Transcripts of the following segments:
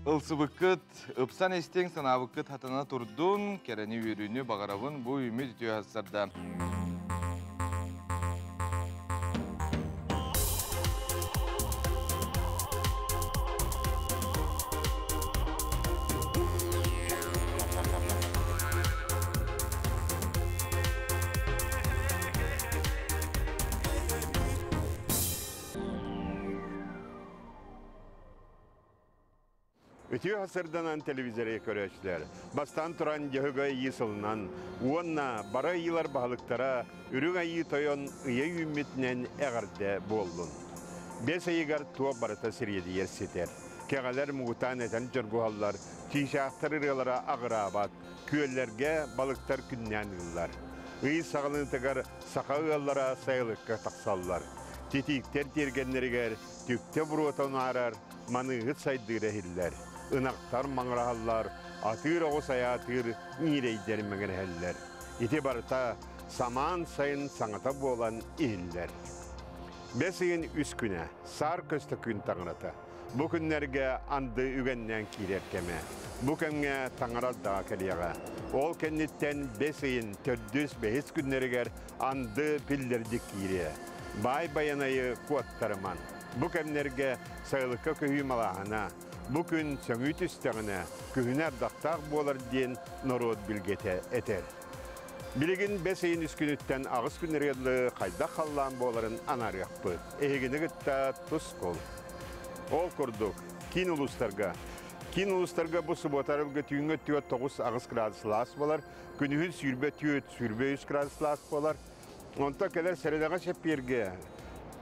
Ылсыбыккыт, ыпсан истиҥ, санаабыккыт хатана турдун, кэрэни үөрүүнү баҕарабын бу үүммүт үтүө сарда. Үтүө сырданан телевизоры көрөөччүлэр, бастаан туран Дьөһөгөй Айыы сылынан уонна бары айыылар баһылыктара Үрүҥ Айыы Тойон ыйа үүммүтүнэн эҕэрдэ буоллун. Бэс ыйыгар туох барыта сириэдийэр ситэр. Кэҕэлэр муҥутаан этэн дьоргуһаллар, чыычаахтар ырыалара аҕыраабат, күөллэргэ балыктар күннээн ыыллар. Ый саҕаланыытыгар саха ыаллара сайылыкка тахсаллар. Титииктэр тиэргэннэригэр түптэ буруота унаарар, маныыһыт сайдыыра иһиллэр. Ынахтар маҥыраһаллар, атыыр оҕус айаатыыр, ньирэйдэр мэҥирэһэллэр. Ити барыта самаан сайын саҥата буолан иһиллэр. Бэс ыйын үс күнэ, саар көстө күн таҥарата. Бу күннэргэ анды үгэннээн киирэр кэмэ. Бу кэмҥэ таҥара ардаҕа кэлиэҕэ. Ол кэнниттэн бэс ыйын төрдүс, бэһис күннэригэр анды биллэрдик киириэ. Баай Байанайы куоттарыман. Бу кэмнэргэ сайылыкка көһүү малааһына. Бу күн сөҥүү түстэҕинэ, күһүнэ ардахтаах буолар диэн норуот билгэтэ этэр. Билигин бэс ыйын үс күнүттэн аҕыс күннэргэ дылы хайдах халлаан буоларын анаарыахпыт. Эһигини кытта тускул. Ол курдук, киин улуустарга Киин улуустарга бу субуота арылга түүҥҥү өттүгэр 9-8 градус сылаас буолар, күнүһүн 24-23 градус сылаас буолар. Онтон кэлэр сэрэдэҕэ чэппиэргэ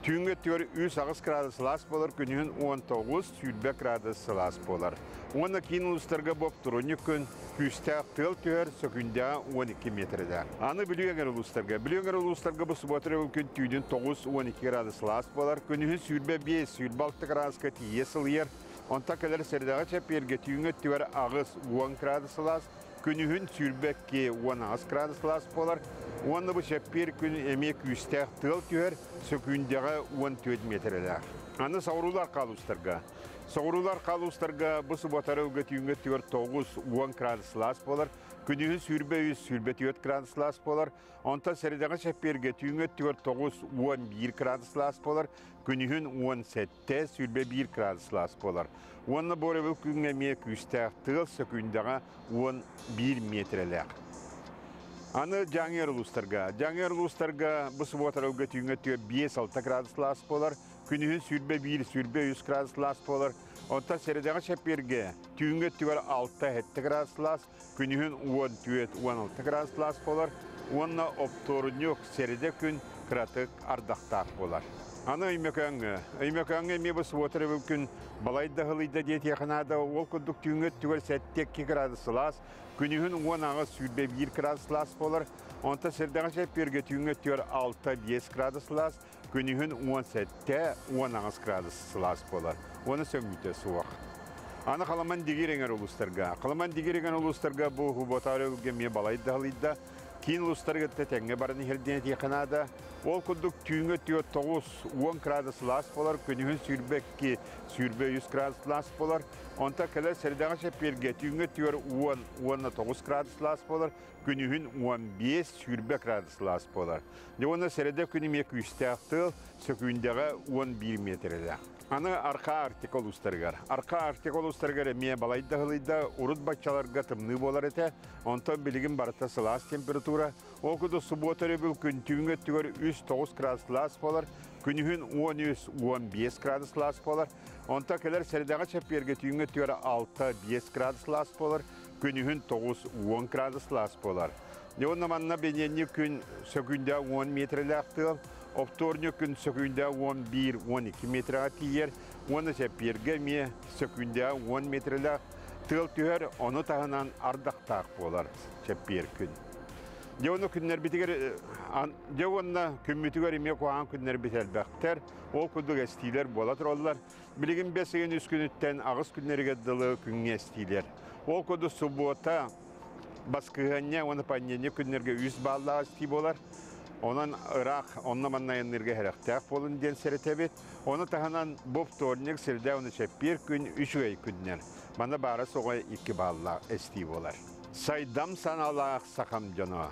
түүҥҥү өттүгэр 3-8 градус сылаас буолар, күнүһүн 19-20 градус сылаас буолар. Уонна киин улуустарга боптурунньук күн күүстээх тыал түһэр, сөкүүндэҕэ 12 миэтэрэлээх. Аны Бүлүү эҥэр улуустарга. Бүлүү эҥэр улуустарга бу субуота күн түүнүн 9-12 градус сылаас буолар, күнүһүн 25-26 градуска тиийэ сылыйар. Онтон кэлэр сэрэдэҕэ чэппиэргэ түүҥҥү өттүгэр 8-10 градус сылаас, күнүһүн 22-18 градус сылаас буолар. Уонна бу чэппиэр күн эмиэ күүстээх тыал түһэр, сөкүүндэҕэ 14 миэтэрэлээх. Аны соҕуруулар хаалуустарга. Соҕуруулар хаалуустарга бу субуотары ылга түүҥҥү өттүгэр 9-10 градус сылаас буолар, күнүһүн 23-24 градус сылаас буолар. Онтон сэрэдэҕэ чэппиэргэ түүҥҥү өттүгэр 9-11 градус сылаас буолар, күнүһүн 17-21 градус сылаас буолар. Уонна бу өрөбүл күҥҥэ эмиэ күүстээх тыал сөкүүндэҕэ 11 миэтэрэлээх. Аны Дьааҥы улуустарга. Дьааҥы улуустарга бу субуотарылга түүҥҥэ өттүгэр 5-6 градус сылаас буолар, күнүһүн 21-23 градус сылаас буолар. Онтон сэрэдэҕэ чэппиэргэ түүҥҥү өттүгэр 6-7 градус сылаас, күнүһүн 14-16 градус сылаас буолар уонна оптуорунньук сэрэдэ күн кыратык ардахтаах буолар. Аны Өймөкөөҥҥө. Өймөкөөҥҥө эмиэ бу субуота өрөбүл күн балай да ыһылыйда диэтиэхэ наада. Ол курдук түүҥҥү өттүгэр 7-2 градус сылаас, күнүһүн 18-21 градус сылаас буолар. Онтон сэрдэҕэ чэппиэргэ түүҥҥү өттүгэр 6-5 градус сылаас, күнүһүн 17-18 градус сылаас буолар. Уонна сөҥүүтэ суох. Аны Халаман Дигир эҥэр улуустарга. Халаман Дигир эҥэр улуустарга бу Хубатаары өлгө эмиэ балай да ыһылыйда. Киин улуустары кытта тэҥҥэ баран иһэр диэн этиэххэ наада. Ол курдук түүҥҥү өттүгэр 9-10 градус сылаас буолар, күнүһүн 22-23 градус сылаас буолар. Онтон кэлэр сэрэдэҕэ чэппиэргэ түүҥҥү өттүгэр 10 уонна 9 градус сылаас буолар, күнүһүн 15-20 градус сылаас буолар. Дьэ уонна сэрэдэ күн эмиэ күүстээх тыал, сөкүүндэҕэ 11 миэтэрэлээх. Аны Архаа Арктика улуустарыгар. Архаа Арктика улуустарыгар эмиэ балайда ыһылыйда, урут баччаларга тымныы буолар этэ, онтон билигин барыта сылаас температура. Ол курдук субуота өрөбүл күн түүҥҥү өттүгэр 3-9 градус сылаас буолар, күнүһүн 13-15 градус сылаас буолар. Онтон кэлэр сэрэдэҕэ чэппиэргэ түүҥҥү өттүгэр 6-5 градус сылаас буолар, күнүһүн 9-10 градус сылаас буолар. Дьэ уонна манна бэниэнньик күн сөкүүндэ 10 миэтэрэлээх тыал, оптуорньук күн сөкүүндэ 11-12 миэтэрэҕэ тиийэр уонна чэппиэргэ эмиэ сөкүүндэ 10 миэтэрэлээх тыал түһэр, ону таһынан ардахтаах буолар чэппиэр күн. Дьэ уонна күннэрбитигэр дьэ уонна күммүтүгэр эмиэ куһаҕан күннэрбит элбэхтэр, ол курдук эстиилэр буола тураллар. Билигин бэс ыйын үс күнүттэн аҕыс күннэригэр дылы күҥҥэ эстиилэр. Ол курдук субуота баскыһыанньа уонна пандемия күннэргэ үс бааллаах истии буолар. Онон ыраах онно-манна айанныырга сэрэхтээх буолун диэн сэрэтэбит. Ону таһынан бу вторник, среда уонна чэппиэр күн үчүгэй күннэр. Манна баара суоҕа 2 бааллаах эстии буолар. Сайдам санаалаах сахам дьоно.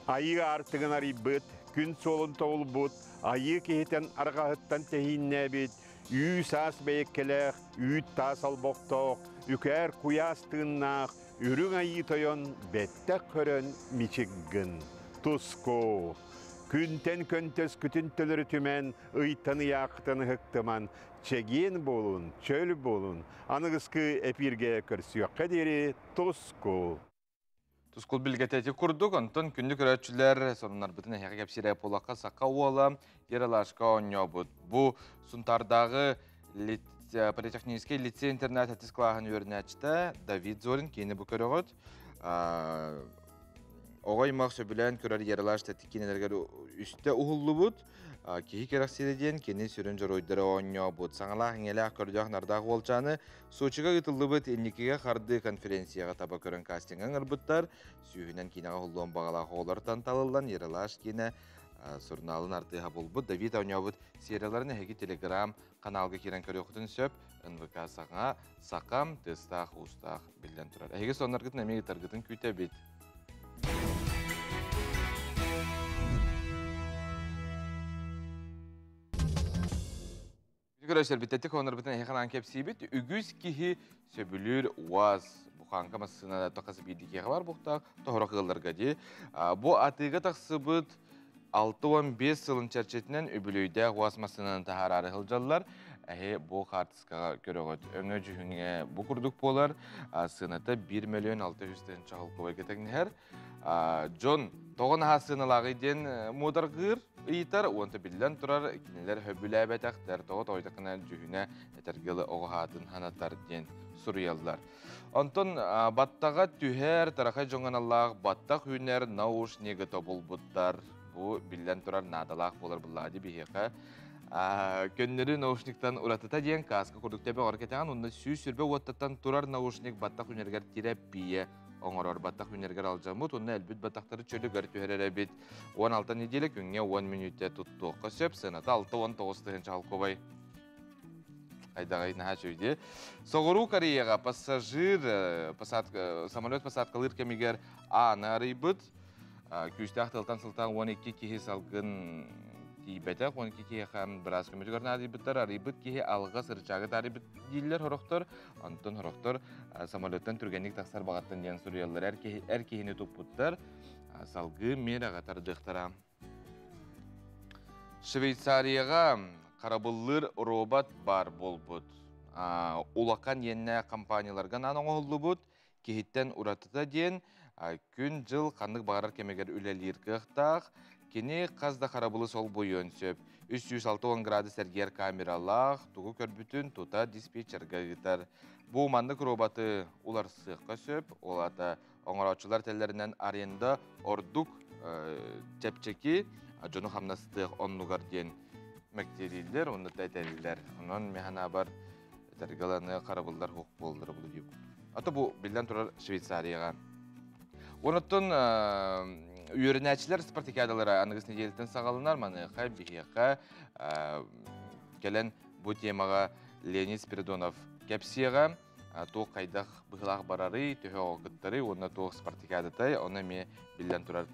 Айыы аартыгын арыйбыт, күн суолун тобулбут, айыы киһитин арҕаһыттан тэһииннээбит, үү-саас бэйэккэлээх, үүт-таас олбохтоох, үкээр куйаас тыыннаах, үрүҥ айыы тойон бэттэх көрөн мичик гын. Туску! Күнтэн көнтөскүтүн төлөрүтүмэн, ыйтан ыйааххытын ыһыктыман, чэгиэн буолун, чөл буолун, аныгыскы эпииргэ көрсүөххэ диэри туску! Тускул билгэтэ ити курдук, онтон күндү көрөөччүлэр сонуннарбытын эһиэхэ кэпсиирэ буоллахха саха уола Ералашка оонньообут. Бу Сунтаардааҕы политехническэй лицей-интернат сэттис кылааһын үөрэнээччитэ Давид Зорин киини бу көрөҕүт. Оҕо аймах сөбүлээн көрөр Ералаш тэттик киинэлэригэр үстэ уһуллубут. Киһи кэрэхсиирэ диэн кини сүрүн дьоруойдары оонньообут. Саҥалаах-иҥэлээх көрдөөх-нардаах уолчааны Сочига ыытыллыбыт Инникигэ хардыы конференцияҕа таба көрөн кастиҥҥа ыҥырбыттар. Сүүһүнэн киинэҕэ уһуллуон баҕалаах оҕолортон талыллан Ералаш киинэ сурунаалын артыыһа булбут. Давид оонньообут серияларын эһиги телеграм каналга киирэн көрүөххүтүн сөп. НВК саҥа, сакам, тыастаах, уустаах биллэн турар. Эһиги соннаргытын эмиэ ыытаргытын күүтэбит. Көрөсөрбүттэтик онорбутун эһиэхэ анаан кэпсиибит. Үгүс киһи сөбүлүүр УАЗ буханка массыына тахасы биирдии киһиэхэ бар буохтаах тоһорох ыалларга дии. Бу атыыга тахсыбыт 65 сылын чэрчитинэн үбүлүөйдээх УАЗ массыынаны таһаараары сылдьаллар. Эһи бу хаартыскаҕа көрөҕүт. Өҥө дьүһүҥэ бу курдук буолар. Сыаната 1 миллион 600 тыһыынча холкуобайга тэҥнэһэр. Дьон тоҕо наһаа сыаналааҕый диэн муодаргыыр, ыйытар, уонна биллэн турар, кинилэр сөбүлээбэтэхтэр, тоҕо тоҕойдоххуна дьүһүнэ этэргэ дылы оҕо аатын санатар диэн суруйаллар. Онтон баттаҕа түһэр, тарахай дьоҥҥо аналлаах баттах үүнэр наушнигы тобулбуттар. Бу биллэн турар наадалаах буолар быллаады биһиэхэ. Көннөрү наушниктан уратыта диэн кааска курдук тэбэ кэтэҕин, онно 120 уоттаттан турар наушник баттах үүнэригэр терапия оҥорор баттах үүнэригэр алдьаммыт уонна өлбүт баттахтары чөлүгэр түһэрэр эбит. 16 неделя күҥҥэ 10 мүнүүтэ туттуохха сөп. Сыаната 69 тыһыынча холкуобай. Айдаҕай наһаа үчүгэй. Соҕуруу Кореяҕа пассажир посадка, самолет посадкалыыр кэмигэр ааны арыйбыт. Күүстээх тылтан сылтаан 12 киһи салгын тиийбэтэх, 12 киһиэхэ быраас көмөтүгэр наадыйбыттар. Арыйбыт киһи алҕас ырычаагы таарыйбыт дииллэр сорохтор. Онтон сорохтор самолеттан түргэнник тахсар баҕаттан диэн суруйаллар. Эр, киһи, эр киһини туппуттар, салгыы миэрэҕэ тардыахтара. Швейцарияҕа харабыллыыр робот баар буолбут. Улахан иэннээх компанияларга анаан оҥоһуллубут. Киһиттэн уратыта диэн күн-дьыл ханнык баҕарар кэмигэр үлэлиир кыахтаах. Кини хас да харабылы солбуйуон сөп. 360 градус эргийэр камералаах, тугу көрбүтүн тута диспетчергэ ыытар. Бу маннык роботы уларсыахха сөп, ол аата оҥорооччулар тэллэринэн аренда ордук чэпчэки, дьону хамнастыах оннугар диэн мэктиэлииллэр, онно этэллэр. Онон механабар этэргэ харабыллар хуох буоллар бу дип. Ата бу биллэн турар Швейцарияҕа. Онуттан үөрэнээччилэр спартакиадалара аныгыс нэдиэлэттэн саҕаланар. Маныаха биһиэхэ кэлэн бу темаҕа Леонид Спиридонов кэпсиэҕэ туох хайдах быһыылаах барарый, төһө оҕо кыттарый уонна туох спартакиадатай, ону эмиэ биллэн турар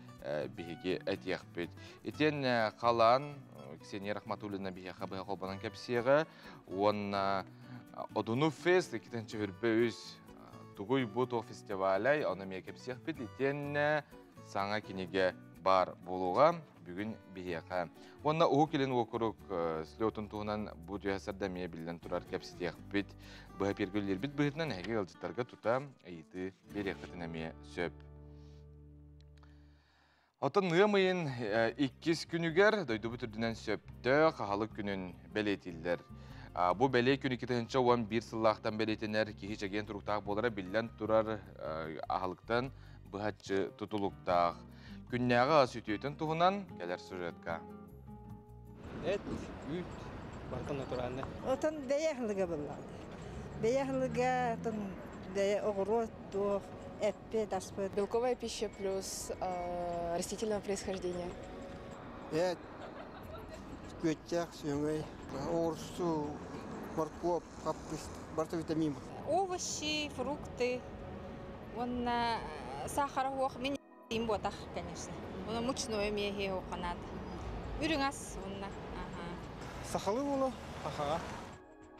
биһиги этиэхпит. Итиэннэ халаан Ксения Рахматуллина биһиэхэ быһа холбонон кэпсиэҕэ уонна Одуну фест 2023 тугуй бу туох фестивалай, ону эмиэ кэпсиэхпит. Итиэннэ саҥа кинигэ баар буолуоҕа бүгүн биһиэхэ. Уонна Уһук Илин уокурук слетун туһунан бу түһэ эмиэ биллэн турар кэпсэтиэхпит. Быһа пиргүллэрбит быһыытынан эһиги ыалдьыттарга тута ыйытыы биэриэххитин эмиэ сөп. Оттон ыам ыйын иккис күнүгэр дойдубут үрдүнэн сөптөөх аһылык күнүн бэлиэтииллэр. Бу бэлиэ күн 2011 сыллаахтан бэлиэтэнэр киһи чэгиэн туруктаах буолара биллэн турар аһылыктан быһаччы тутулуктаах. Күннээҕи ас үтүөтүн туһунан кэлэр сюжетка. Эт, үүт, барыта натуральный. Отон бэйэ аһылыга буоллаҕа. Бэйэ аһылыга, отон бэйэ оҕуруот туох, эппит, аспыт. Белковая пища плюс растительного происхождения. Эт, күөттээх, сүөҥэй, оҕурсу, моркуоп, хаппыст, барыта витамин. Овощи, фрукты. Уонна сахара суох мин буотах, конечно. Уонна мучное эмиэ суохха наада. Үрүҥ ас уонна. Сахалыы буолуо, сахаҕа.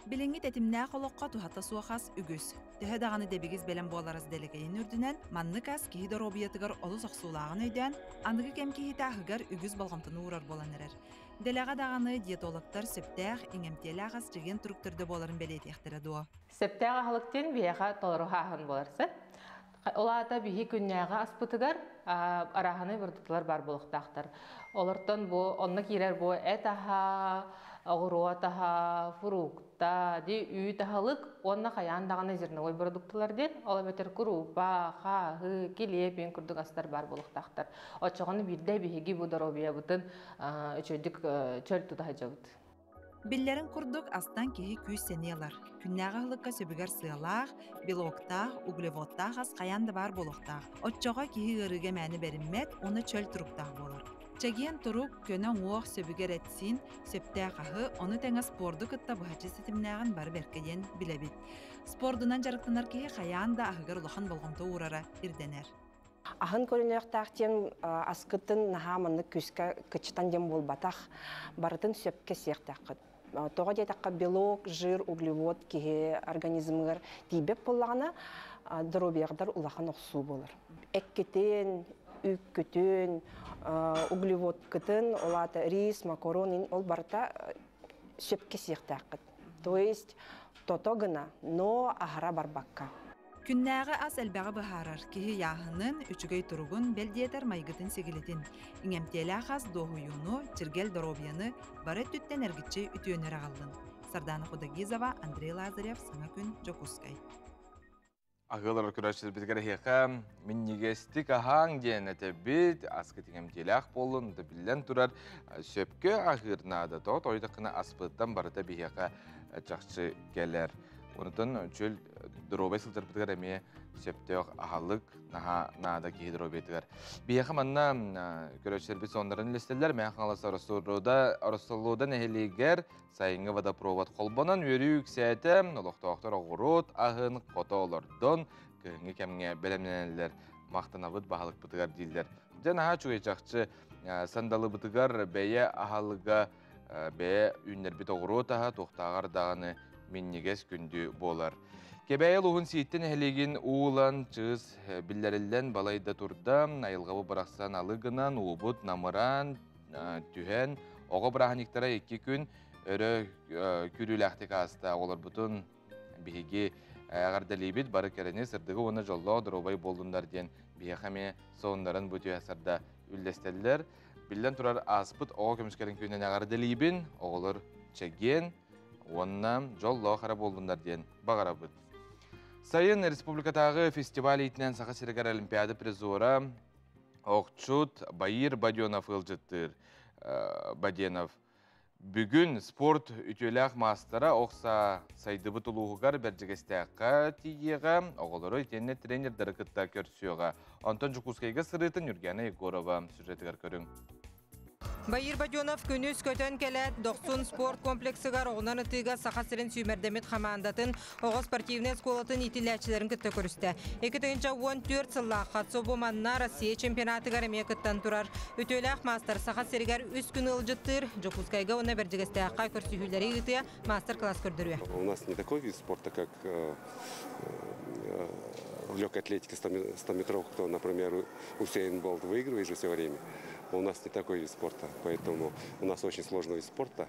Билиҥҥи тэтимнээх олоххо туһата суох ас үгүс. Төһө даҕаны дэбигис бэлэм буолар ас дэлэгэйин үрдүнэн, маннык ас киһи доруобуйатыгар олус охсуулааҕын өйдөөн, аныгы кэм киһитэ аһыгар үгүс болҕомтону уурар буолан эрэр. Дэлэҕэ даҕаны диетологтар сөптөөх, иҥэмтиэлээх ас чэгиэн турук төрдө буоларын бэлиэтиэхтэрэ дуо? Сөптөөх аһылык диэн биһиэхэ толору хааһын буолар сөп. Ол аата биһи күннээҕи аспытыгар арааһынай продукталар баар буолуохтаахтар. Олортон бу онно киирэр бу эт аһа, оҕуруот аһа, фрукта, ди үүт аһылык уонна хайаан даҕаны зерновой продукталар диэн, ол эбэтэр курупа, хааһы, килиэп иин курдук астар баар буолуохтаахтар. Оччоҕуна биирдэ биһиги бу доруобуйабытын үчүгэйдик чөл тута сылдьабыт. Биллэрин курдук, астан киһи күүс-сэниэ ылар. Күннээҕи аһылыкка сөбүгэр сыалаах, белоктаах, углеводтаах ас хайаан да баар буолуохтаах. Оччоҕо киһи ыарыыга мээнэ бэриммэт уонна чөл туруктаах буолар. Чэгиэн турук, көнө уҥуох, сөбүгэр эт-сиин, сөптөөх аһы, ону тэҥэ спорду кытта быһаччы ситимнээҕин бары бэркэ диэн билэбит. Спордунан дьарыктанар киһи хайаан да аһыгар улахан болҕомто уурара ирдэнэр. Аһын көрүнүөхтээх диэн аскытын наһаа маннык күүскэ кыччатан диэн буолбатах. Барытын сөпкө сиэхтээххит. Тоҕо диэтэххэ белок, жир, углевод киһи организмыгар тиийбэт буоллаҕына, доруобуйаҕдар улахан охсуу буолар. Эккитин, үүккүтүн, углеводкытын, ол аата рис, макарон, ол барыта сөпкө сиэхтээххит. То есть тото гына, но аһара барбакка. Күннээҕи ас элбэҕи быһаарар, киһи ыйааһынын, үчүгэй туругун, бэл диэтэр майгытын-сигилитин, иҥэмтиэлээх ас дуоһуйууну, чиргэл доруобуйаны бары өттүттэн эргиччи үтүөнү эрэ аҕаллын. Сардаана Худогизова, Андрей Лазарев, Саҥа күн, Дьокуускай. Аһыылар көрөөччүлэрбитигэр эһиэхэ минньигэстик аһааҥ диэн этэбит, аскыт иҥэмтиэлээх буоллун, да биллэн турар, сөпкө аһыыр наада. Тоҕо тоойдоххуна аспытыттан барыта биһиэхэ чахчы кэлэр. Онтон чөл доруобай сылдьарбытыгар эмиэ сөптөөх аһылык наһаа наада киһи доруобуйатыгар. Биһиэхэ манна көрөөччүлэрбит соннарын үллэстэллэр. Мэҥэ Хаҥалас Ороссолуода нэһилиэгэр сайыҥҥы водопровод холбонон үөрүү үксээтэ. Олохтоохтор оҕуруот аһын хото олордон кыһыҥҥы кэмҥэ бэлэмнэнэллэр. Махтанабыт баһылыкпытыгар дииллэр. Дьэ наһаа үчүгэй чахчы сандалыбытыгар бэйэ аһылыга бэйэ үүннэрбит оҕуруот аһа туохтааҕар даҕаны минньигэс күндү буолар. Кэбээйи улууһун Сииттэ нэһилиэгин уулан, чыыс биллэриллэн балайда турда, айылҕабы бырахсан алы гынан, уубут намыраан, түһэн, оҕо бырааһынньыктара икки күн өрө күүрүүлээхтик ааста. Оҕолорбутун биһиги эҕэрдэлиибит, бары кэрэни, сырдыгы уонна дьоллоох доруобай буоллуннар диэн биһиэхэ эмиэ сонуннарын бу түһэ сарда үллэстэллэр. Биллэн турар, ааспыт оҕо көмүскэлин күнүнэн эҕэрдэлиибин, оҕолор чэгиэн уонна дьоллоох эрэ буоллуннар диэн баҕарабыт. Сайын республикатааҕы фестиваль иитинэн Саха сиригэр Олимпиада призера охчут Баир Баденов ыалдьыттыыр. Баденов Бүгүн спорт үтүөлээх маастара ох саа сайдыбыт улууһугар Бэрдьигэстээххэ тиийиэҕэ, оҕолору итиэннэ тренердары кытта көрсүөҕэ. Онтон Дьокуускайга сырыытын Юргена Егорова сюжетыгар көрүҥ. Баир Баденов күнүс көтөн кэлээт, Дохсун спорт комплексыгар оҕунан ытыыга Саха сирин сүүмэрдэммит хамаандатын оҕо спортивнай оскуолатын иитиллээччилэрин кытта көрүстэ. 2014 сыллаахха субу манна Россия чемпионатыгар эмиэ кыттан турар. Үтүөлээх маастар Саха сиригэр үс күн ыалдьыттыыр, Дьокуускайга уонна Бэрдьигэстээххэ көрсүһүүлэри ыытыа, мастер-класс көрдөрүө. У нас не такой вид спорта, как в легкой атлетике 100 метров, кто, например, Усейн Болт выигрывает же все время. У нас не такой вид спорта, поэтому у нас очень сложный вид спорта.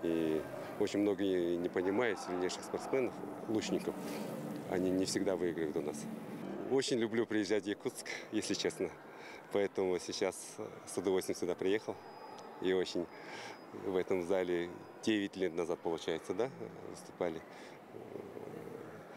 И очень многие не понимают сильнейших спортсменов, лучников. Они не всегда выигрывают у нас. Очень люблю приезжать в Якутск, если честно. Поэтому сейчас с удовольствием сюда приехал. И очень в этом зале 9 лет назад, получается, да, выступали.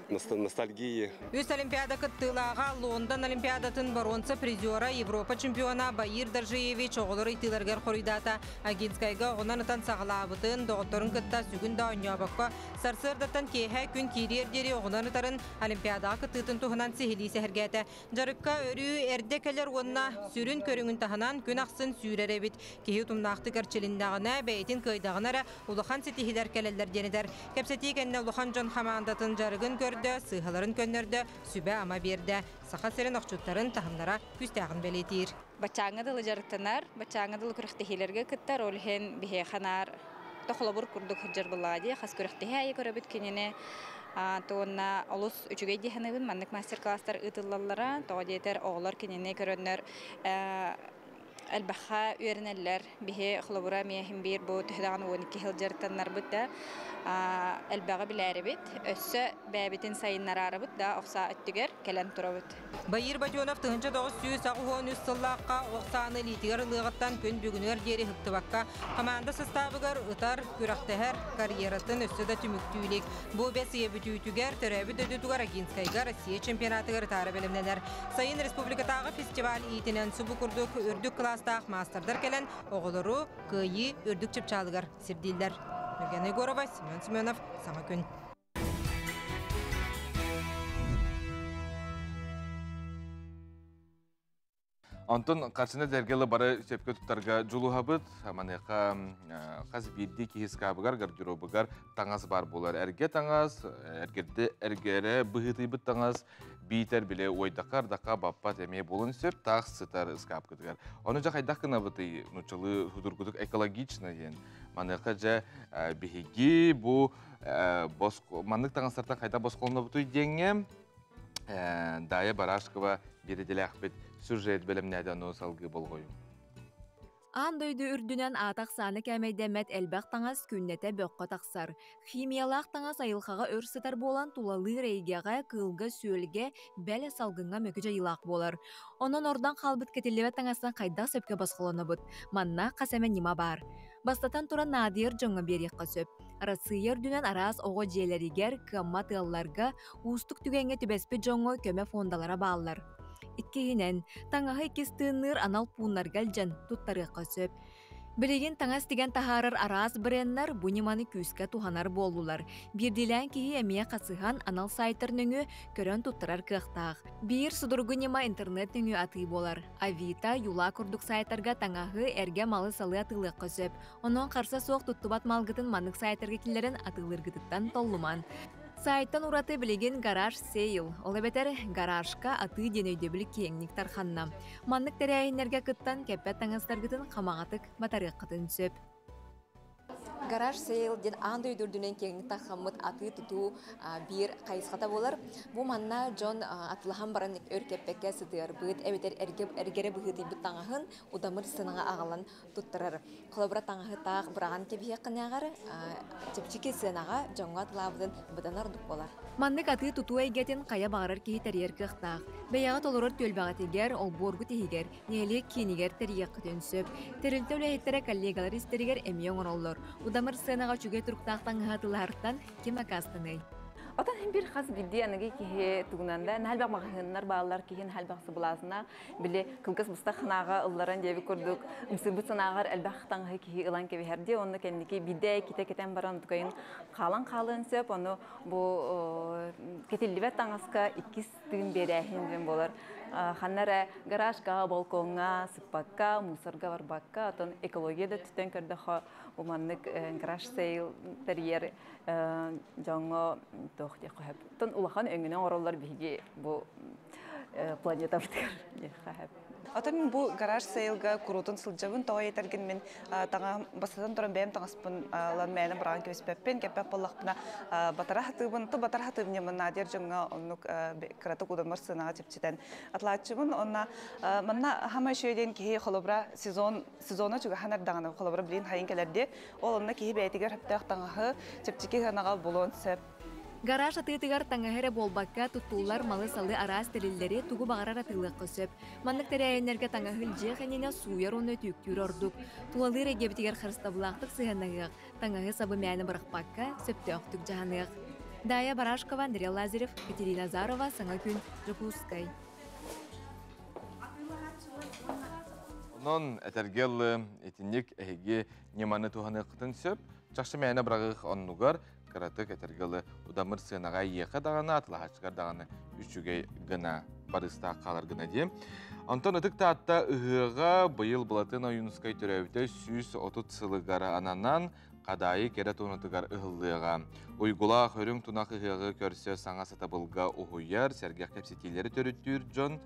Ностальгия. Үс Олимпиада кыттыылааҕа Лондон Олимпиадатын боруонса призера, Европа чемпиона Баир Доржиевич оҕолор ыйытыыларыгар хоруйдаата. Агинскайга оҕунан ытан саҕалаабытын, доҕотторун кытта сүгүн да оонньообокко, сарсыардаттан киэһэ күн киириэр диэри оҕунан ытарын, Олимпиадаҕа кыттыытын туһунан сиһилии сэһэргээтэ. Дьарыкка өрүү эрдэ кэлэр уонна сүрүн көрүҥүн таһынан күн ахсын сүүрэр эбит. Киһи утумнаахтык эрчилиннэҕинэ, бэйэтин кыайдаҕына эрэ улахан ситиһиилэр кэлэллэр диэн этэр. Кэпсэтии кэннэ улахан дьон хамаандатын дьарыгын көрдө. көрдө, сыыһаларын көннөрдө, сүбэ-ама биэрдэ. Саха сирин охчуттарын таһымнара күүстээҕин бэлиэтиир. Баччааҥҥа дылы дьарыктанар, баччааҥҥа дылы күрэхтэһиилэргэ кыттар, ол иһин биһиэхэ наар тохолобур курдук сылдьар буоллаҕа дии, хас күрэхтэһии аайы көрөбүт кинини. Уонна олус үчүгэй дии саныыбын, маннык мастер-класстар ыытыллаллара, тоҕо диэтэр оҕолор кинини көрөннөр элбэххэ үөрэнэллэр. Биһи холобура эмиэ иһин биир бу төһө даҕаны 12 сыл дьарыктаннарбыт да элбэҕи билээрибит, өссө бэйэбитин сайыннараарыбыт да охсаа өттүгэр кэлэн турабыт. Баир Бадьонов 1983 сыллаахха ох сааны илиитигэр ылыаҕыттан күн бүгүнүгэр диэри ыһыктыбакка команда састаабыгар ытар, күрэхтэһэр карьератын өссө да түмүктүү илик. Бу бэс ыйа бүтүүтүгэр төрөөбүт дойдутугар Агинскайга Россия чемпионатыгар ытаары бэлэмнэнэр. Сайын республикатааҕы фестиваль иитинэн субу курдук үрдүк кылаастаах маастардар кэлэн оҕолору кыайыы үрдүк чыпчаалыгар сирдииллэр. Нургена Егорова, Семен Семенов, Саҥа күн. Онтон харчыны дэргэлы бары сөпкө туттарга дьулуһабыт. Маныаха хас биирдии киһи ыскаабыгар, гардеробугар таҥас баар буолар. Эргэ таҥас, эргэрде эргэрэ быһыытыйбыт таҥас, биитэр бile уойдахха ардахха баппат эмиэ буолун сөп таах сытар ыскаапкытыгар. Ону дьэ хайдах гынабытый нуччалыы судургутук экологично диэн. Маныаха дьэ биһиги бу маннык таҥастартан хайдах босхолонобутуй диэҥҥэ Дая Барашкова биэриделээхпит сюжет бэлэмнээтэ ону салгыы болҕойуҥ. Аан дойду үрдүнэн аата-ахсаана кээмэйдэммэт элбэх таҥас күннэтэ бөххө тахсар. Химиялаах таҥас айылҕаҕа өр сытар буолан тулалыыр эйгэҕэ, кыылга-сүөлгэ, бэл салгыҥҥа мөкү дьайыылаах буолар. Онон ордон хаалбыт кэтиллибэт таҥастан хайдах сөпкө босхолонобут? Манна хас эмэ ньыма баар. Бастатан туран наадыйар дьоҥҥо биэриэххэ сөп. Арассыыйа үрдүнэн араас оҕо дьиэлэригэр, кыаммат ыалларга, уустук түгэҥҥэ түбэспит дьоҥҥо көмө фондалара бааллар. Иккиһинэн, таҥаһы иккис тыынныыр анал пууннарга илдьэн туттарыахха сөп. Билигин таҥас тигэн таһаарар араас бреннэр бу ньыманы күүскэ туһанар буоллулар. Биирдиилээн киһи эмиэ хасыһан анал сайтар нөҥүө көрөн туттарар кыахтаах. Биир судургу ньыма интернет нөҥүө атыы буолар. Авито, Юла курдук сайтарга таҥаһы, эргэ малы-салы атыылыахха сөп. Онон харса суох туттубат малгытын маннык сайтарга киллэрэн атыылыыргытыттан толлуман. Сайтан ураты билигин гараж сейл, ол эбэтэр гаражка атыы диэн өйдөбүл киэҥник тарханна. Маннык тэрээһиннэргэ кыттан кэппэт таҥастаргытын хамаҕатык батарыаххытын сөп. Гараж сейл диэн аан дойду үрдүнэн киэҥник тархаммыт атыы-тутуу биир хайысхата буолар. Бу манна дьон атылаһан баран өр кэппэккэ сытыарбыт эбэтэр эргэрэ быһыытыйбыт таҥаһын удамыр сыанаҕа аҕалан туттарар. Холобура таҥаһы таах быраҕан кэбиһиэххинээҕэр чэпчэки сыанаҕа дьоҥҥо атылаабытын быдан ордук буолар. Маннык атыы-тутуу эйгэтин хайа баҕарар киһи тэрийэр кыахтаах. Бэйэҕит олорор түөлбэҕитигэр, олбуоргут иһигэр, нэһилиэк киинигэр тэрийиэххитин сөп. Тэрилтэ үлэһиттэрэ коллегалар истэригэр эмиэ оҥороллор. Удамыр сыанаҕа үчүгэй туруктаах таҥаһы атыылаһартан ким акаастаныай? Отон хин бир хас бидди аныгы киһи тугунан да наһалбах маҕаһыыннар бааллар киһи наһалбах сыбылаасына били кылгас быстах санааҕа ылларан диэби курдук ымсыырбыт санааҕар элбэх таҥаһы киһи ылан кэбиһэр дии онно кэнники бидэ китэ кэтэн баран тукайын хаалан хаалыан сөп ону бу кэтиллибэт таҥаска иккис тыын биэрээһин диэн буолар. Ханна эрэ гаражка, балкоҥҥа сыппакка, мусорга барбакка, отон экология да өттүттэн көрдөххө, бу маннык гараж сейл тэрийэр дьоҥҥо туох диэххэ сөп. Оттон улахан өҥөнү оҥороллор биһиги бу планетабытыгар диэххэ сөп. Оттон мин бу гараж сейлга куруутун сылдьабын, тоҕо этэргин мин таҥаһым бастатан туран бэйэм таҥаспын ылан мээнэ быраҕан кэбиспэппин, кэппэт буоллахпына батара сатыыбын, то батара сатыыбын диэн Надя дьоҥҥо оннук кыратык удамыр сыанаҕа чэпчэтэн атлааччыбын. Онно манна хаама үчүгэй диэн киһи холобура сезон сезона чугаһан эрдэҕинэ холобура билин хайын кэлэрди ол онно киһи бэйэтигэр сөптөөх таҥаһы чэпчэки сыанаҕа булуон сөп. Гараж атыытыгар таҥаһы эрэ буолбакка, туттуллар малы-салы араас тэриллэри тугу баҕарар атыылыахха сөп. Маннык тэрээһиннэргэ таҥаһы илдьиэх иннинэ сууйар уонна өтүүктүүр ордук. Тулалыыр эйгэбитигэр харыстабылаахтык сыһыаннаһыах, таҥаһы-сабы мээнэ бырахпакка, сөптөөхтүк дьаһаныах. Дая Барашкова, Андрей Лазарев, Катерина Азарова, Саҥа күн, Дьокуускай. Онон этэргэ ылы итинник эһиги ньыманы туһаныаххытын сөп. Чахчы мээнэ быраҕыах оннугар кыратык этэргэ ылы удамыр сыанаҕа иэхэ даҕаны, атылаһааччыгар даҕаны үчүгэй гына барыыстаах хаалар гына диэн. Онтон Ытык Таатта ыһыаҕа быйыл Былатын Ойуунускай төрөөбүтэ 130 сылыгар ананан Хадаайы кэрэ туонатыгар ыһыллыаҕа. Уйгулаах үрүҥ тунах ыһыаҕы көрсө саҥа сатабылга уһуйар, сэргэх кэпсэтиилэри төрүттүүр дьон,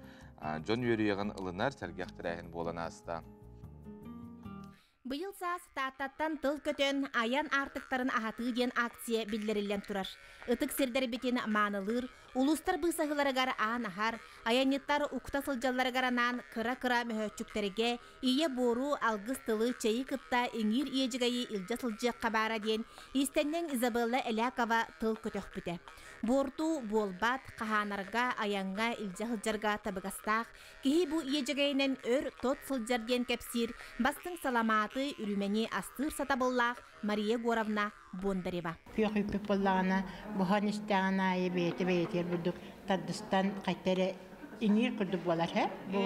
дьон үөрүйэҕин ылынар сэргэх тэрээһин буолан ааста. Быйыл саас Тааттаттан тыл көтөн, айан аартыктарын аһатыы диэн акция биллэриллэн турар. Ытык сирдэрбитин маанылыыр, улуустар быысаһыыларыгар аан аһар, айанньыттар укта сылдьалларыгар анаан кыра-кыра мөһөөччүктэргэ ийэ буору, алгыс тылы, чэйи кытта иҥиир иэдьэгэйи илдьэ сылдьыахха баара диэн иистэнньэҥ Изабелла Элякова тыл көтөхпүтэ. Буорту буолбат, хаһаанарга, айаҥҥа илдьэ сылдьарга табыгастаах Киһи бу иэдьэгэйинэн өр тот сылдьар диэн кэпсиир бастыҥ саламааты, үрүмэни астыыр сатабыллаах Мария Егоровна Бондарева. Күөх үүппүт буоллаҕына, буһан истэҕин аайы бэйэтэ бэйэтигэр бурдук тардыстан хайта эрэ иҥиир курдук буолар һэ. Бу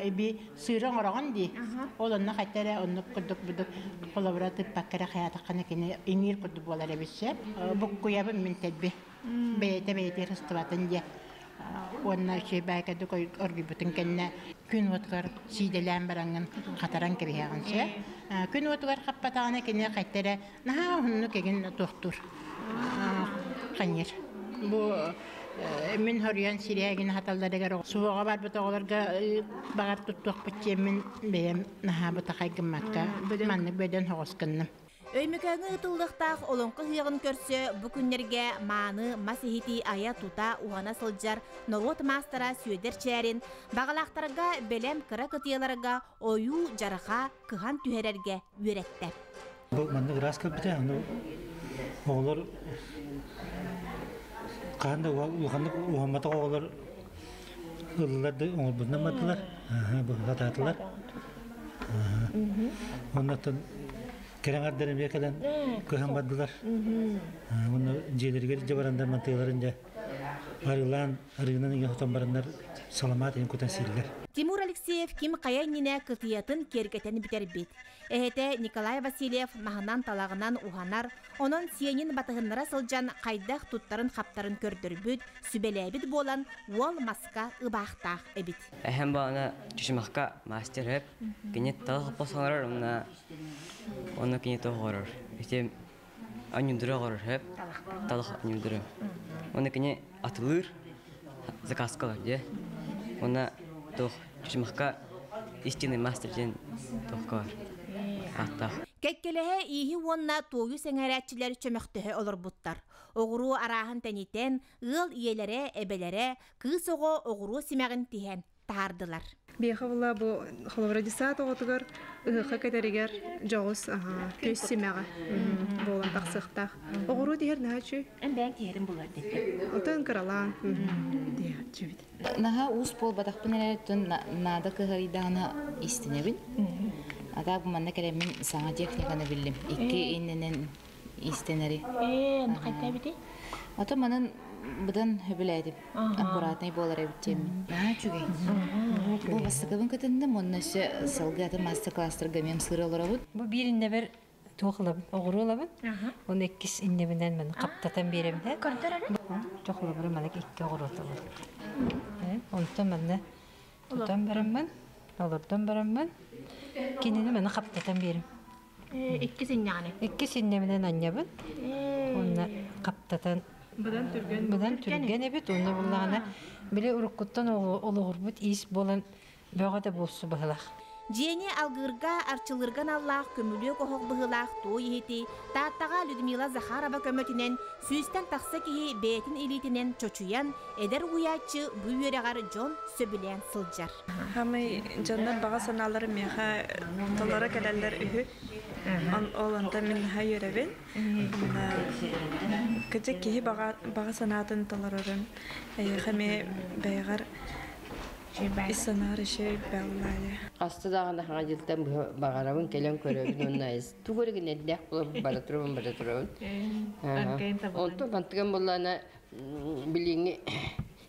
эби сыыры оҥороҕун дии. Ол онно хайта эрэ оннук курдук бурдук холобура тыппакка эрэ хайаатаххына кини иҥиир курдук буолар эбит сөп. Буккуйабын мин тэлби. Бэйэтэ бэйэтигэр сыстыбатын диye. Уонна үчүгэй баайкадык оргуйбутун кэннэ күн уотугар сиидэлээн бараҥҥын хатаран кэбиһэҕин сөп. Күн уотугар хаппатаҕына кини хайта эрэ наһаа уһуннук игин туохтуур ханьыр. Бу мин хоруйан сирээгин хаталларыгар суоҕа барбыт оҕолорго баҕар туттуохпут диэммин бэйэм наһаа бытахай гыммакка маннык бөдөн соҕус гынным. Өймөкөөҥҥө ыытыллыахтаах Олоҥхо ыһыаҕын көрсө бу күннэргэ мааны мас иһити айа-тута уһана сылдьар норуот маастара Сүөдэр Чээрин баҕалаахтарга бэлэм кыра кытыйаларга ойуу дьарҕа кыһан түһэрэргэ үөрэттэ. Бу маннык ыраас кэлбитэ, аны оҕолор хаһан да улаханнык уһамматах оҕолор ыллылар да оҥорбутунан бардылар, бу сатаатылар. Оннуттан Кэрэҥэрдэр эмиэ кэлэн кыһан бардылар. Уонна дьиэлэригэр илдьэ бараннар мантыаларын дьэ арыылаан арыынан иҥэ хотон бараннар саламаат иһин кутан сииллэр. Тимур Алексеев ким хайа иннинэ кытыйатын киэргэтэн бүтэрбит. Эһэтэ Николай Васильев маһынан талаҕынан уһанар, онон сиэнин батыһыннара сылдьан хайдах туттарын-хаптарын көрдөрбүт, сүбэлээбит буолан уол маска ыбаахтаах эбит. Эһэм баҕана чучумахка мастер хөп. Кини тал хоппос оҥорор уонна Онно кини туох оҕорор? Ити анньундуру оҕорор сөп. Талах анньундуру. Онно кини атылыыр заказкалар дьэ. Онно туох чучумахка истинный мастер диэн туохка бар. Ааттаах. Кэккэлэһэ ииһи уонна туойу сэҥээрээччилэр чөмөхтөһө олорбуттар. Оҕуруо арааһын тэнитэн, ыал ийэлэрэ, эбэлэрэ, кыыс оҕо оҕуруо симэҕин тиһэн таһаардылар. Биэхэ була бу холобура десант оҕотугар ыһыахха кэтэригэр дьоҕус күс симэҕэ буолан тахсыахтаах. Оҕуруо тиһэр наһаа үчүгэй. Эн бэйэҥ тиһэрин булар диэттэр. Отон кыралаан диэччибит. Наһаа уус буолбатахпын эрээри наада кыһарыйдаҕына истинэбин. А так манна кэлэммин саҥа техниканы биллим. Икки иннинэн иистэнэри. Ээ, хайта эбитий? Ото манан быдан хөбүлээтим. Аккуратнай буолар эбит диэммин. Наһаа үчүгэй. Бу бастакыбын кытынным, уонна өссө сылгы атын мастер-класстарга эмиэ сыыра олоробут. Бу биир иннэбэр туох ылабын, оҕуруо ылабын. Уонна иккис иннэбинэн маны хаптатан биэрэбин. Көрдөр Чохолобуру маннык икки оҕуруот ылабын. Онтон манна тутан бараммын, олордон бараммын, кинини маны хаптатан биэрим. Икки синньэҕинэн. Икки синньэбинэн анньабын. Уонна хаптатан Быдан түргэн. Быдан түргэн эбит. Уонна буллаҕына били уруккуттан олоҕурбут иис буолан бөҕө да буолсу быһылах. Дьиэни алгыырга, арчылыырга аналлаах көмүлүөк оһох быһыылаах туой иһити Тааттаҕа Людмила Захарова көмөтүнэн сүүстэн тахса киһи бэйэтин илиитинэн чочуйан, эдэр уһуйааччы бу үөрэҕэр дьон сөбүлээн сылдьар. Хамай дьоннор баҕа санаалара миэхэ толоро кэлэллэр үһү. Ол онтон мин наһаа үөрэбин. Кыдьык киһи баҕа санаатын толорорун эйиэхэ эмиэ бэйэҕэр ис санаар үчүгэй бэллаайа. Хаста даҕаны хаҥа дьылтан баҕарабын кэлэн көрөбүн уонна тугу эрэ гинэрдээх буолан бара турабын бара турабын. Онтон мантыган буоллаана билиҥҥи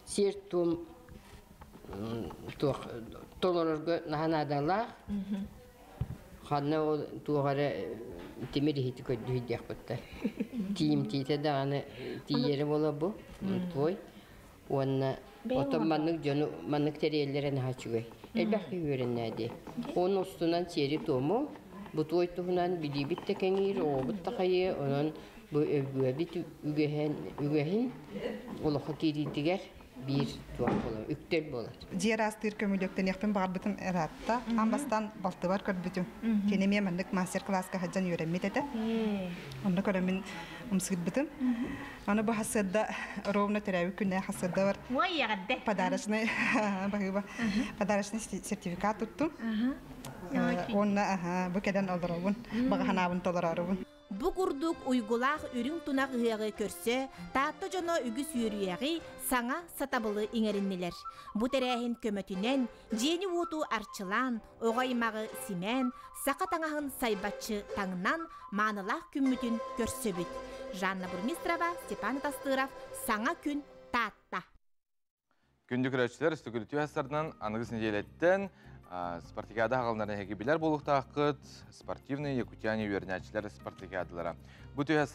сиэр-туом туох толорорго наһаа наадалаах. Ханна ол туох эрэ тимир иһити көрдүһүйдиэхпиттэр. Тиимтиитэ даҕаны тиийэрэ буола бу твой. Уонна отон маннык дьону маннык тэрийэллэрэ наһаа үчүгэй. Элбэх киһи үөрэннээ дии. Уонна устунан сиэри-туому Бу туой туһунан билиибит да кэҥиир, оҕобут да хайыа, онон бу өбүгэбит үгэһин, үгэһин олоххо киириитигэр биир туох буолар, үктэл буолар. Дьиэ ыраастыыр көмүлүөктэниэхпин баҕарбытым ыраатта. Аан бастаан балтыбар көрбүтүм. Кини эмиэ маннык мастер-класска сылдьан үөрэммит этэ. Онно көрөммүн ымсыырбытым. Аны бу хасыарда ровно төрөөбүт күнэ хасыарда бар. Подарочный баһыыба. Подарочный сертификат туттум. Уонна бу кэлэн олоробун. Баҕа санаабын толороорубун. Бу курдук уйгулаах үрүҥ тунах ыһыаҕы көрсө Таатта дьоно үгүс үөрүйэҕи, саҥа сатабылы иҥэриннилэр. Бу тэрээһин көмөтүнэн дьиэни-уоту арчылаан, оҕо аймаҕы симээн, саха таҥаһын сайбаччы таҥнан маанылаах күммүтүн көрсөбүт. Жанна Бурмистрова, Степан Тастыров, Саҥа күн, Таатта. Күндү көрөөччүлэр, үстүкүлүтүү астарынан аныгыс нэдиэлэттэн спартакиада хаҕалларын эһиги билэр буолуохтааххыт. Спортивные якутяне үөрэнээччилэр спартакиадалара. Бу түһэ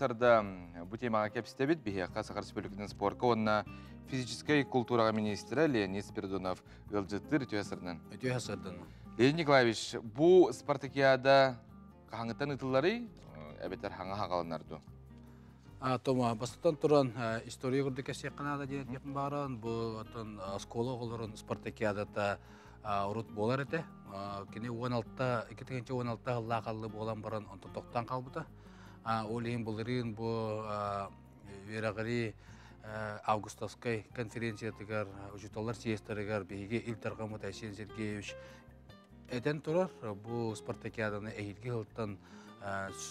бу темаҕа кэпсэтэбит. Биһиэхэ Саха Республикатын спорка уонна физическэй култуураҕа министрэ Леонид Спиридонов ыалдьыттыыр үтүө сырынан. Үтүө сырдынан. Леонид Николаевич, бу спартакиада хаһаҥыттан ыытылларый, эбэтэр хаҥа хаҕаланар дуу? Тома, бастатан туран, история курдук кэсиэххэ наада диэн этиэхпин баҕарабын. Бу оттон оскуола оҕолорун спартакиадата урут буолар этэ. Кини 16, 2016 сыллаах аллы буолан баран, онтон тохтоон хаалбыта. Ол иһин былырыын бу үөрэҕирии августовскай конференциятыгар, учууталлар съезтэригэр биһиги Ил Дархаммыт Айсен Сергеевич этэн турар, бу спартакиаданы эһиилги сылтан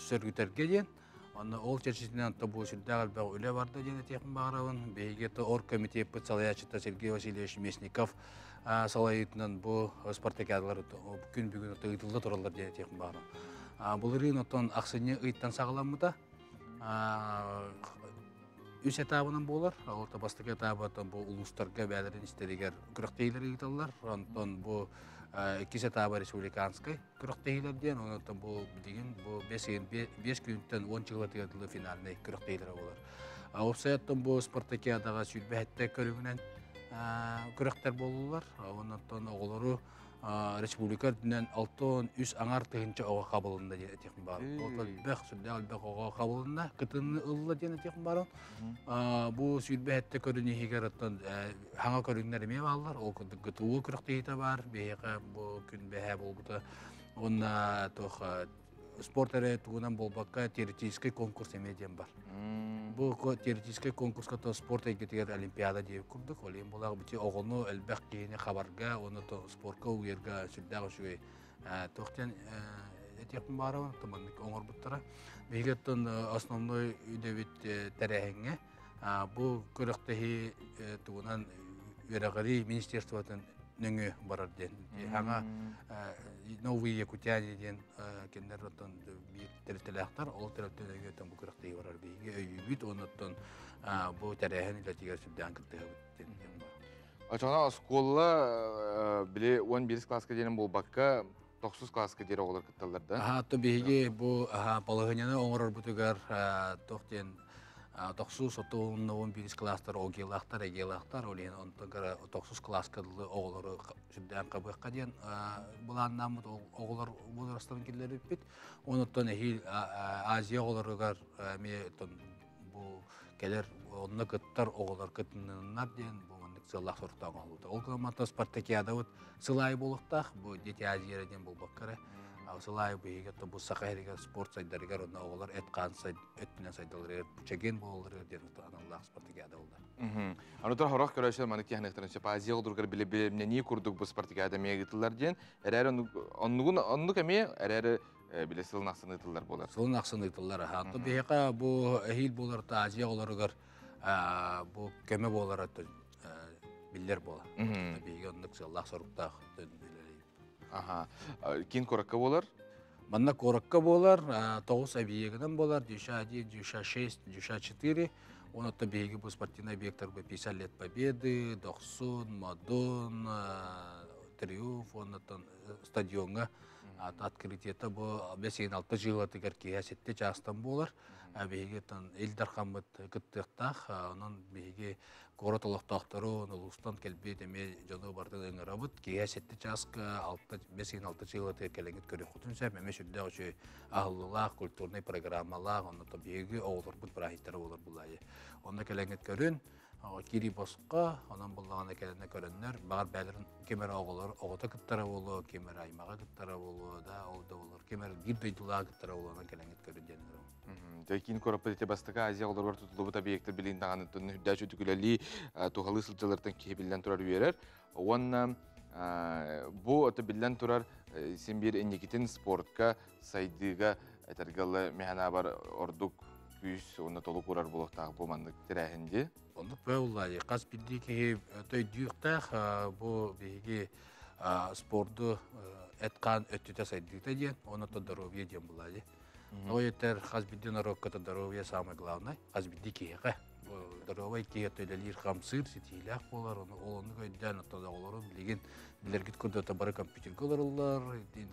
сөргүтэргэ диэн. Онно ол чэрчитинэн бу сүрдээх элбэх үлэ барда диэн этиэхпин баҕарабын. Биһиги оргкомитеппыт салайааччыта Сергей Васильевич Местников салайыытынан бу спартакиадалар күн бүгүн ыытылла тураллар диэн этиэхпин баҕарабын. Былырыын оттон ахсынньы ыйтан саҕаламмыта. Үс этабынан буолар. Ол бастакы этаба бу улуустарга бээлэрин истэригэр күрэхтэһиилэр ыыталлар. Онтон бу иккис этаба республиканскай күрэхтэһиилэр диэн, онон бу билигин бу 5 күнтэн 10 чыгылатыгар дылы финальнай күрэхтэһиилэрэ буолар. Уопсайаттан бу спартакиадаҕа сүүрбэһэттэ көрүҥүнэн күрэхтэр буоллулар. Онон оҕолору республика үрдүнэн 63 аҥар тыһыынча оҕо хабылынна диэн этиэхпин баар. Ол элбэх, сүрдээх элбэх оҕо хабылынна, кытынны ылла диэн этиэхпин баар. Бу сүүрбэһэттэ көрүн иһигэр оттон хаҥа көрүҥнэр эмиэ бааллар. Ол курдук ГТУ күрэхтэһиитэ баар. Биһиэхэ бу күн бэһээ буолбута. Уонна туох спорт эрэ тугунан буолбакка теоретический конкурс эмиэ диэн бар. Бу теоретический конкурска то спорт эйгэтигэр олимпиада диэбит курдук. Ол иһин буолаах бити оҕону элбэх киһини хабарга уонна то спортка угуйарга сүрдээх үчүгэй туох диэн этиэхпин баарабын маннык оҥорбуттара. Биһиги оттон основной үдэбит тэрээһиҥҥэ бу күрэхтэһии тугунан үөрэҕирии министерствотын нөҥүө барар диэн. Хаҥа Новые Якутяне диэн кинилэр оттон биир тэрилтэлээхтэр, ол тэрилтэ нөҥүөттэн бу күрэхтэһии барар биһиги өйүүбүт, оннуттан бу тэрээһин үлэтигэр сүрдээн кыттыһабыт диэн бар. Очоҕуна оскуола били 11 класска диэн буолбакка, тохсус класска диэри оҕолор кытталлар да? Аха, то биһиги бу балаһыанньаны оҥорорбутугар туох диэн тохсус отуон бирис класстар огиялаахтар, эгиялаахтар, ол иһин онтон тохсус класска дылы оҕолору сүрдээн хабыахха диэн былааннааммыт оҕолор возрастарын киллэрбиппит. Онуттан эһиил Азия оҕолоругар эмиэ бу кэлэр онно кыттар оҕолор кытынныннар диэн бу маннык сыаллаах соруктаах оҥоһуллубута. Ол гынан спартакиадабыт сыл аайы буолуохтаах, бу Дети Азии диэн буолбакка эрэ. Сыл аайы биһиги бу Саха сиригэр спорт сайдарыгар онно оҕолор эт-хаан өттүнэн сайдалларыгар чэгиэн буолалларыгар диэн аналлаах спартакиада буолла. Аны тур хорох көрөөчүлэр маннык тиһаныахтарын сөп Азия оҕолоругар билэ-билэмнэнии курдук бу спартакиада эмиэ ыытыллар диэн эрээри оннугун оннук эмиэ эрээри биле сылын ахсын ыытыллар буолар. Сылын ахсын ыытыллар. Аха. Биһиэхэ бу эһиил буолар Азия оҕолоругар бу көмө буолара биллэр буолар. Биһиги оннук сыаллаах соруктаах Аха. Киин куоракка буолар? Манна куоракка буолар, тоҕус объегынан буолар, Дюша 1, Дюша 6, Дюша 4. Онотто биһиги бу спортивный объекттарга 50 лет Победы, Дохсун, Модун, Триумф, оннотон стадионга. Открытиета бу 5-6 жылатыгар киһи 7 чаастан буолар. Биһиги Ил Дархаммыт кыттыахтаах. Онон биһиги куорат олохтоохтору, улуустан кэлбит эмиэ дьону барытын ыҥырабыт. Киһи 7 чааска 5-6 жылатыгар кэлэҥит көрүөххүтүн сөп. Эмиэ сүрдээх үчүгэй аһыллыылаах, культурнай программалаах, онно биһиги оҕолорбут бырааһыттара буолар булаайы. Онно кэлэҥит көрүн, кири босхо, онон буллаҕына кэлэнэ көрөннөр, баҕар бээлэрин ким эрэ оҕолор оҕото кыттара буолуо, ким эрэ аймаҕа кыттара буолуо, да, ол да болор, ким эрэ биир дойдулаах кыттара буолуо, онон кэлэҥит көрүн диэн Дьэ, киин куораппыт ити бастакы Азия оҕолоругар тутуллубут объектар билин даҕаны үрдээч үтүкүлэлии туһалыы сылдьаллартан киһи биллэн турар үөрэр. Уонна бу ото биллэн турар син биир инникитин спортка сайдыыга этэргэ механабар ордук күүс уонна толук урар буолуохтаах бу маннык тэрээһин дии. Оннук бөуллаайы хас биирдии киһи төйдүүхтээх бу биһиги спорду эт-хаан өттүтэ сайдыыта диэн, онно здоровье диэн булаайы. Тоҕо хас биирдии норуокка здоровье самое главное, хас биирдии киһиэхэ. Здоровай киһи төлөлиир хамсыыр, ситиилээх буолар, ону ол оннук өйдөөн оттон оҕолору билигин билэргит курдук бары компьютерга олороллор,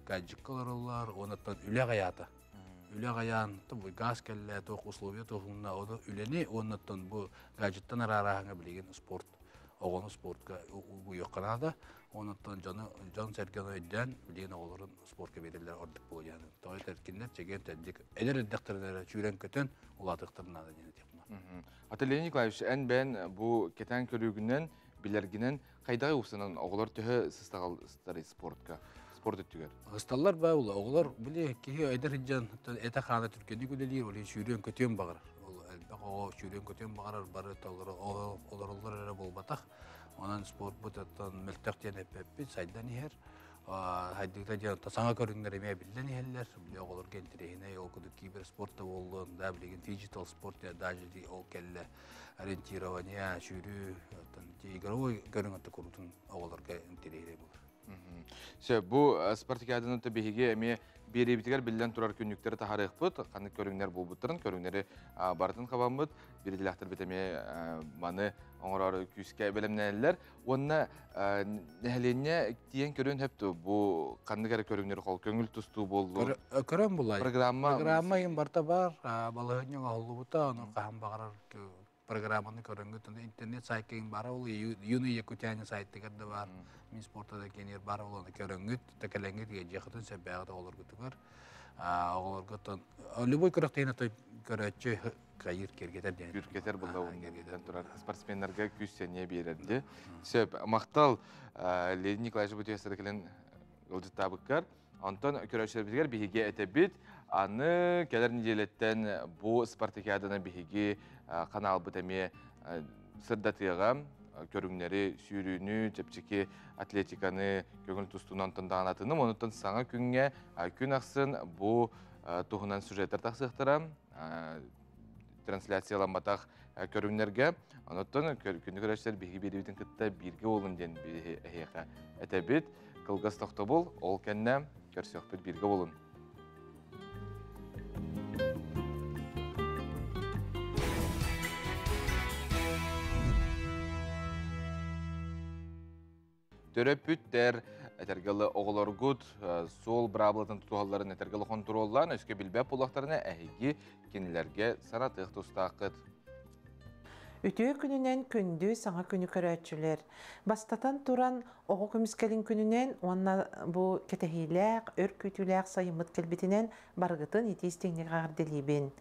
гаджекка олороллор, онуттан үлэ аҕыйаата. Үлэ аҕыйаан, бу газ кэллэ, туох условия туһунна, ону үлэни оннуттан бу гаджеттан араараһаҥа билигин спорт оҕону спортка угуйуохха наада. Онуттан дьону дьон-сэргэни өйдөөн билигин оҕолорун спортка биэрэллэр ордук буолуо. Тоҕо эркиннэр чэгиэн тэлдик эдэр эрдэхтэринэ чүүрэн көтөн улаатыахтарын наада диэн этиэхпин. Ата Леонид Николаевич, эн бэйэн бу кэтээн көрүүгүнэн, билэргинэн хайдаҕы упсанан оҕолор төһө сыстаҕалстары спортка, спорт өттүгэр? Ысталлар баа ула оҕолор били киһи эдэр сылдьан этэ хаана түргэнник үлэлиир, ол сүүрүөн көтүөн баҕарар. Ол элбэх оҕо сүүрүөн көтүөн баҕарар бары олороллор эрэ буолбатах. Онон спортпут оттон мөлтөх диэн эппэппит сайдан иһэр. Хайдыыта диэн саҥа көрүҥнэр эмиэ биллэн иһэллэр. Били оҕолорго интэриэһинэй ол курдук киберспорт да буоллун, да билигин фиджитал спорт даже ол кэллэ ориентирование, сүүрүү, оттон игровой көрүҥ отто курутун оҕолорго интэриэһинэй буолар. Сөп, бу спартакиаданы биһиги эмиэ биэриибитигэр биллэн турар күннүктэри таһаарыахпыт, ханнык көрүҥнэр буолбуттарын, көрүҥнэри барытын хабаммыт, биирдилээхтэрбит эмиэ маны оҥорор күүскэ бэлэмнэнэллэр. Уонна нэһилиэнньэ тиийэн көрүөн сөп бу ханнык эрэ көрүҥнэр хол көҥүл тустуу буоллу. Көрөн булай. Программа Программа им барта бар, балыһынньа оҥоһуллубута, ону хаһан баҕарар программаны көрөнгө интернет сайтын бара ол юный якутяне сайтыгар да бар, мин спорта да кенер бар ол оны көрөнгүт, текелеңгит жехытын себәгы оҕолоргутугар. Оҕолоргутун любой көрөктейне той көрөччү кайыр кергетер диэн. Күркетер булла турар спортсменнерге күүс сэниэ биэрэрди. Сөп, мактал Леонид Николаевич бу келен ылдьыттаабыккар. Онтон көрөччүлэрбитигэр биһиги этэбит. Аны кэлэр неделеттен бу спартакиаданы биһиги каналбыт эмиэ сырдатыаҕа көрүҥнэри, сүүрүүнү, чэпчэки атлетиканы көҥүл тустуунан тондаанатыным. Онуттан саҥа күҥҥэ күн ахсын бу туһунан сюжеттер тахсыахтара трансляцияламматах көрүҥнэргэ. Онуттан күнү көрөччүлэр биһиги биэрибитин кытта бииргэ болун диэн эһиэхэ этэбит. Кылгас тохтобул, ол кэннэ көрсүөхпүт бииргэ болун. Төрөппүттэр этэргэлі оҕолоргут суол быраабылатын тутуһалларын этэргэлі контроллаан өскө билбэт буоллахтарына эһиги кинилэргэ санатыах тустааххыт. Үтүө күнүнэн күндү саҥа күнү көрөөччүлэр. Бастатан туран оҕо көмүскэлин күнүнэн уонна бу кэтэһиилээх, өр күүтүүлээх сайыммыт кэлбитинэн барыгытын итии-истиҥник эҕэрдэлиибин.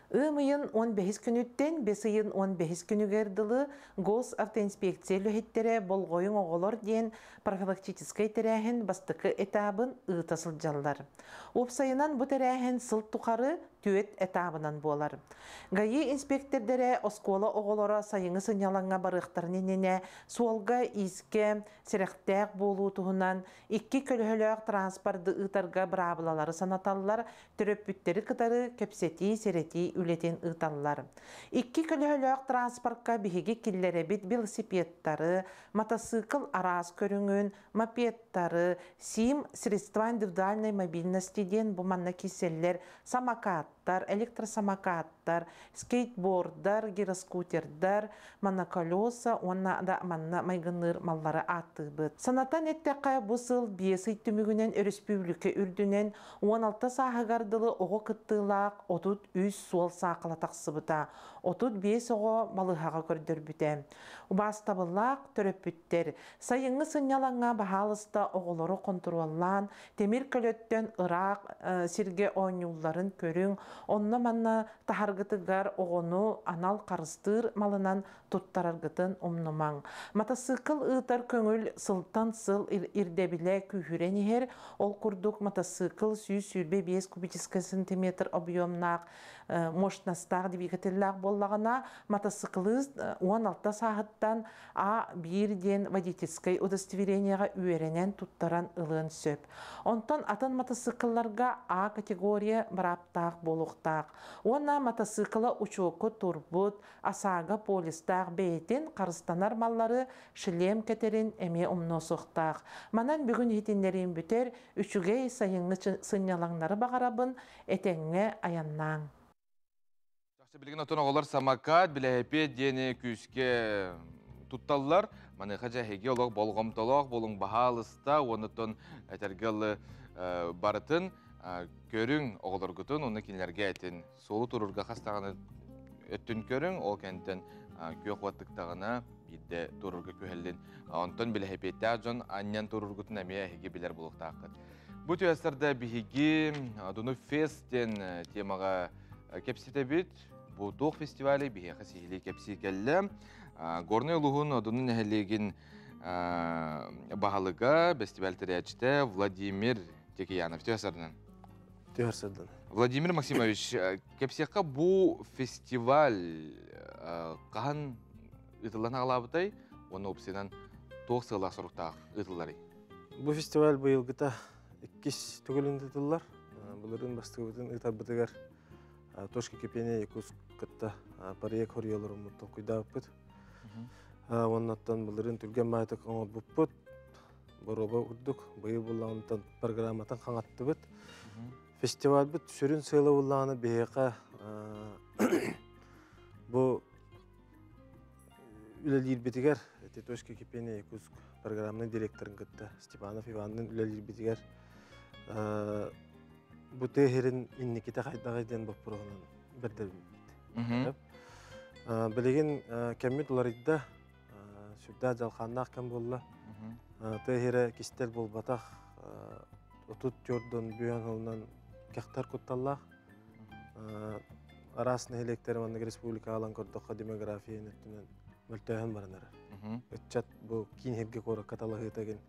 Ыам ыйын 15 күнүттэн 5 ыйын 15 күнүгэр дылы Госавтоинспекция үлэһиттэрэ болҕойуҥ оҕолор диэн профилактическай тэрээһин бастакы этабын ыыта сылдьаллар. Уопсайынан бу тэрээһин сыл тухары түөрт этабынан буолар. ГАИ инспектордэрэ оскуола оҕолоро сайыҥҥы сынньалаҥҥа барыахтарын иннинэ суолга иискэ сэрэхтээх буолуу туһунан икки көлөһөлөөх транспорты ыытарга быраабылалары санаталлар, төрөппүттэри кытары кэпсэтии, сэрэтии үлэтин ыыталлар. Икки көлөһөлөөх транспортка биһиги киллэрэбит велосипедтары, мотоцикл араас көрүҥүн, мопедтары, СИМ средства индивидуальной мобильности диэн бу манна киселлер, самокаттары, Самокаттар, электросамокаттар, скейтбордар, гироскутердар, моноколеса уонна да манна майгынныыр маллары ааттыыбыт. Санатан эттэххэ, бу сыл биэс ый түмүгүнэн өрөспүүбүлүкэ үрдүнэн 16 сааһыгар дылы оҕо кыттыылаах 33 суол саахала тахсыбыта, 35 оҕо балыыһаҕа көрдөрбүтэ. Убаастабыллаах төрөппүттэр, сайыҥҥы сынньалаҥҥа баһаалыста оҕолору хонтуруоллаан, тимир көлөттөн ыраах сиргэ оонньуулларын көрүҥ, онно-манна таһаргытыгар оҕону анал харыстыыр малынан туттараргытын умнумаҥ. Матасыыкыл ыытар көҥүл сылтан сыл ирдэбилэ күүһүрэн иһэр. Ол курдук матасыыкыл 125 кубическай сантиметр объемнаах мощностаах двигателлээх буоллаҕына, матасыклыст 16 сааһыттан А1 диэн водительскай удостоверениеҕа үөрэнэн туттаран ылыан сөп. Онтон атын матасыыкылларга А категория бырааптаах буолуохтаах. Уонна матасыыкыла учуокка турбут, ОСАГО полистаах бэйэтин харыстанар маллары шлем кэтэрин эмиэ умнуо суохтаах. Манан бүгүн иһитиннэриим бүтэр, үчүгэй сайыҥҥы сынньалаҥнары баҕарабын, этэҥҥэ айаннааҥ. Чахчы билигин отон оҕолор самокат, билэһэпиэт диэни күүскэ тутталлар. Маныаха дьэ эһиги олох болҕомтолоох буолуҥ баһаалыста уонна этэргэ ылы барытын көрүҥ оҕолоргутун уонна кинилэргэ этин суолу турурга хас даҕаны өттүн көрүҥ ол кэнтэн күөх уоттыктаҕына биирдэ турурга күһэллин онтон билэһэпиэттээх дьон анньан турургутун эмиэ эһиги билэр буолуохтааххыт. Бу түөстэрдэ биһиги Дуну фест диэн темаҕа кэпсэтэбит. Бу туох фестивали биһиэхэ сиһилии кэпсии кэллэ. Горнай улууһун Одуну нэһилиэгин баһылыга, бэстибээл тэрийээччитэ Владимир Текеянов. Түһэ Түһэр Владимир Максимович, кэпсиэххэ бу фестиваль хаһан ыытыллан аҕалаабытай уонна уопсайынан туох сыаллаах-соруктаах ыытылларый? Бу фестиваль быйылгыта иккис төгүлүн ыытыллар. Былырыын бастыгыбытын ыытарбытыгар Точка кипения Якутск кытта проект хоруйаларыммыт толкуйдаабыппыт. Оннаттан былырыын түргэн баайтык оҥорбуппут. Боруоба курдук быйыл буллаҕынтан программатын хаҥаттыбыт. Фестивальбыт сүрүн сыала буллаҕына биһиэхэ бу үлэлиирбитигэр эти Точка кипения Якутск программный директорын кытта Степанов Иванныын үлэлиирбитигэр бу тыа сирин инникитэ хайдаҕый диэн боппуруоһунан бэрдэрбиппит. Билигин кэммит уларыйда, сүрдээх дьалхааннаах кэм буолла. Тыа сирэ кистэл буолбатах, 34 бүөн сылынан кэхтэр кутталлаах. Араас нэһилиэктэр маннык республика алан көрдөххө демография өттүнэн мөлтөөһүн баран эрэр. Ыччат бу киин сиргэ куоракка талаһыыта гин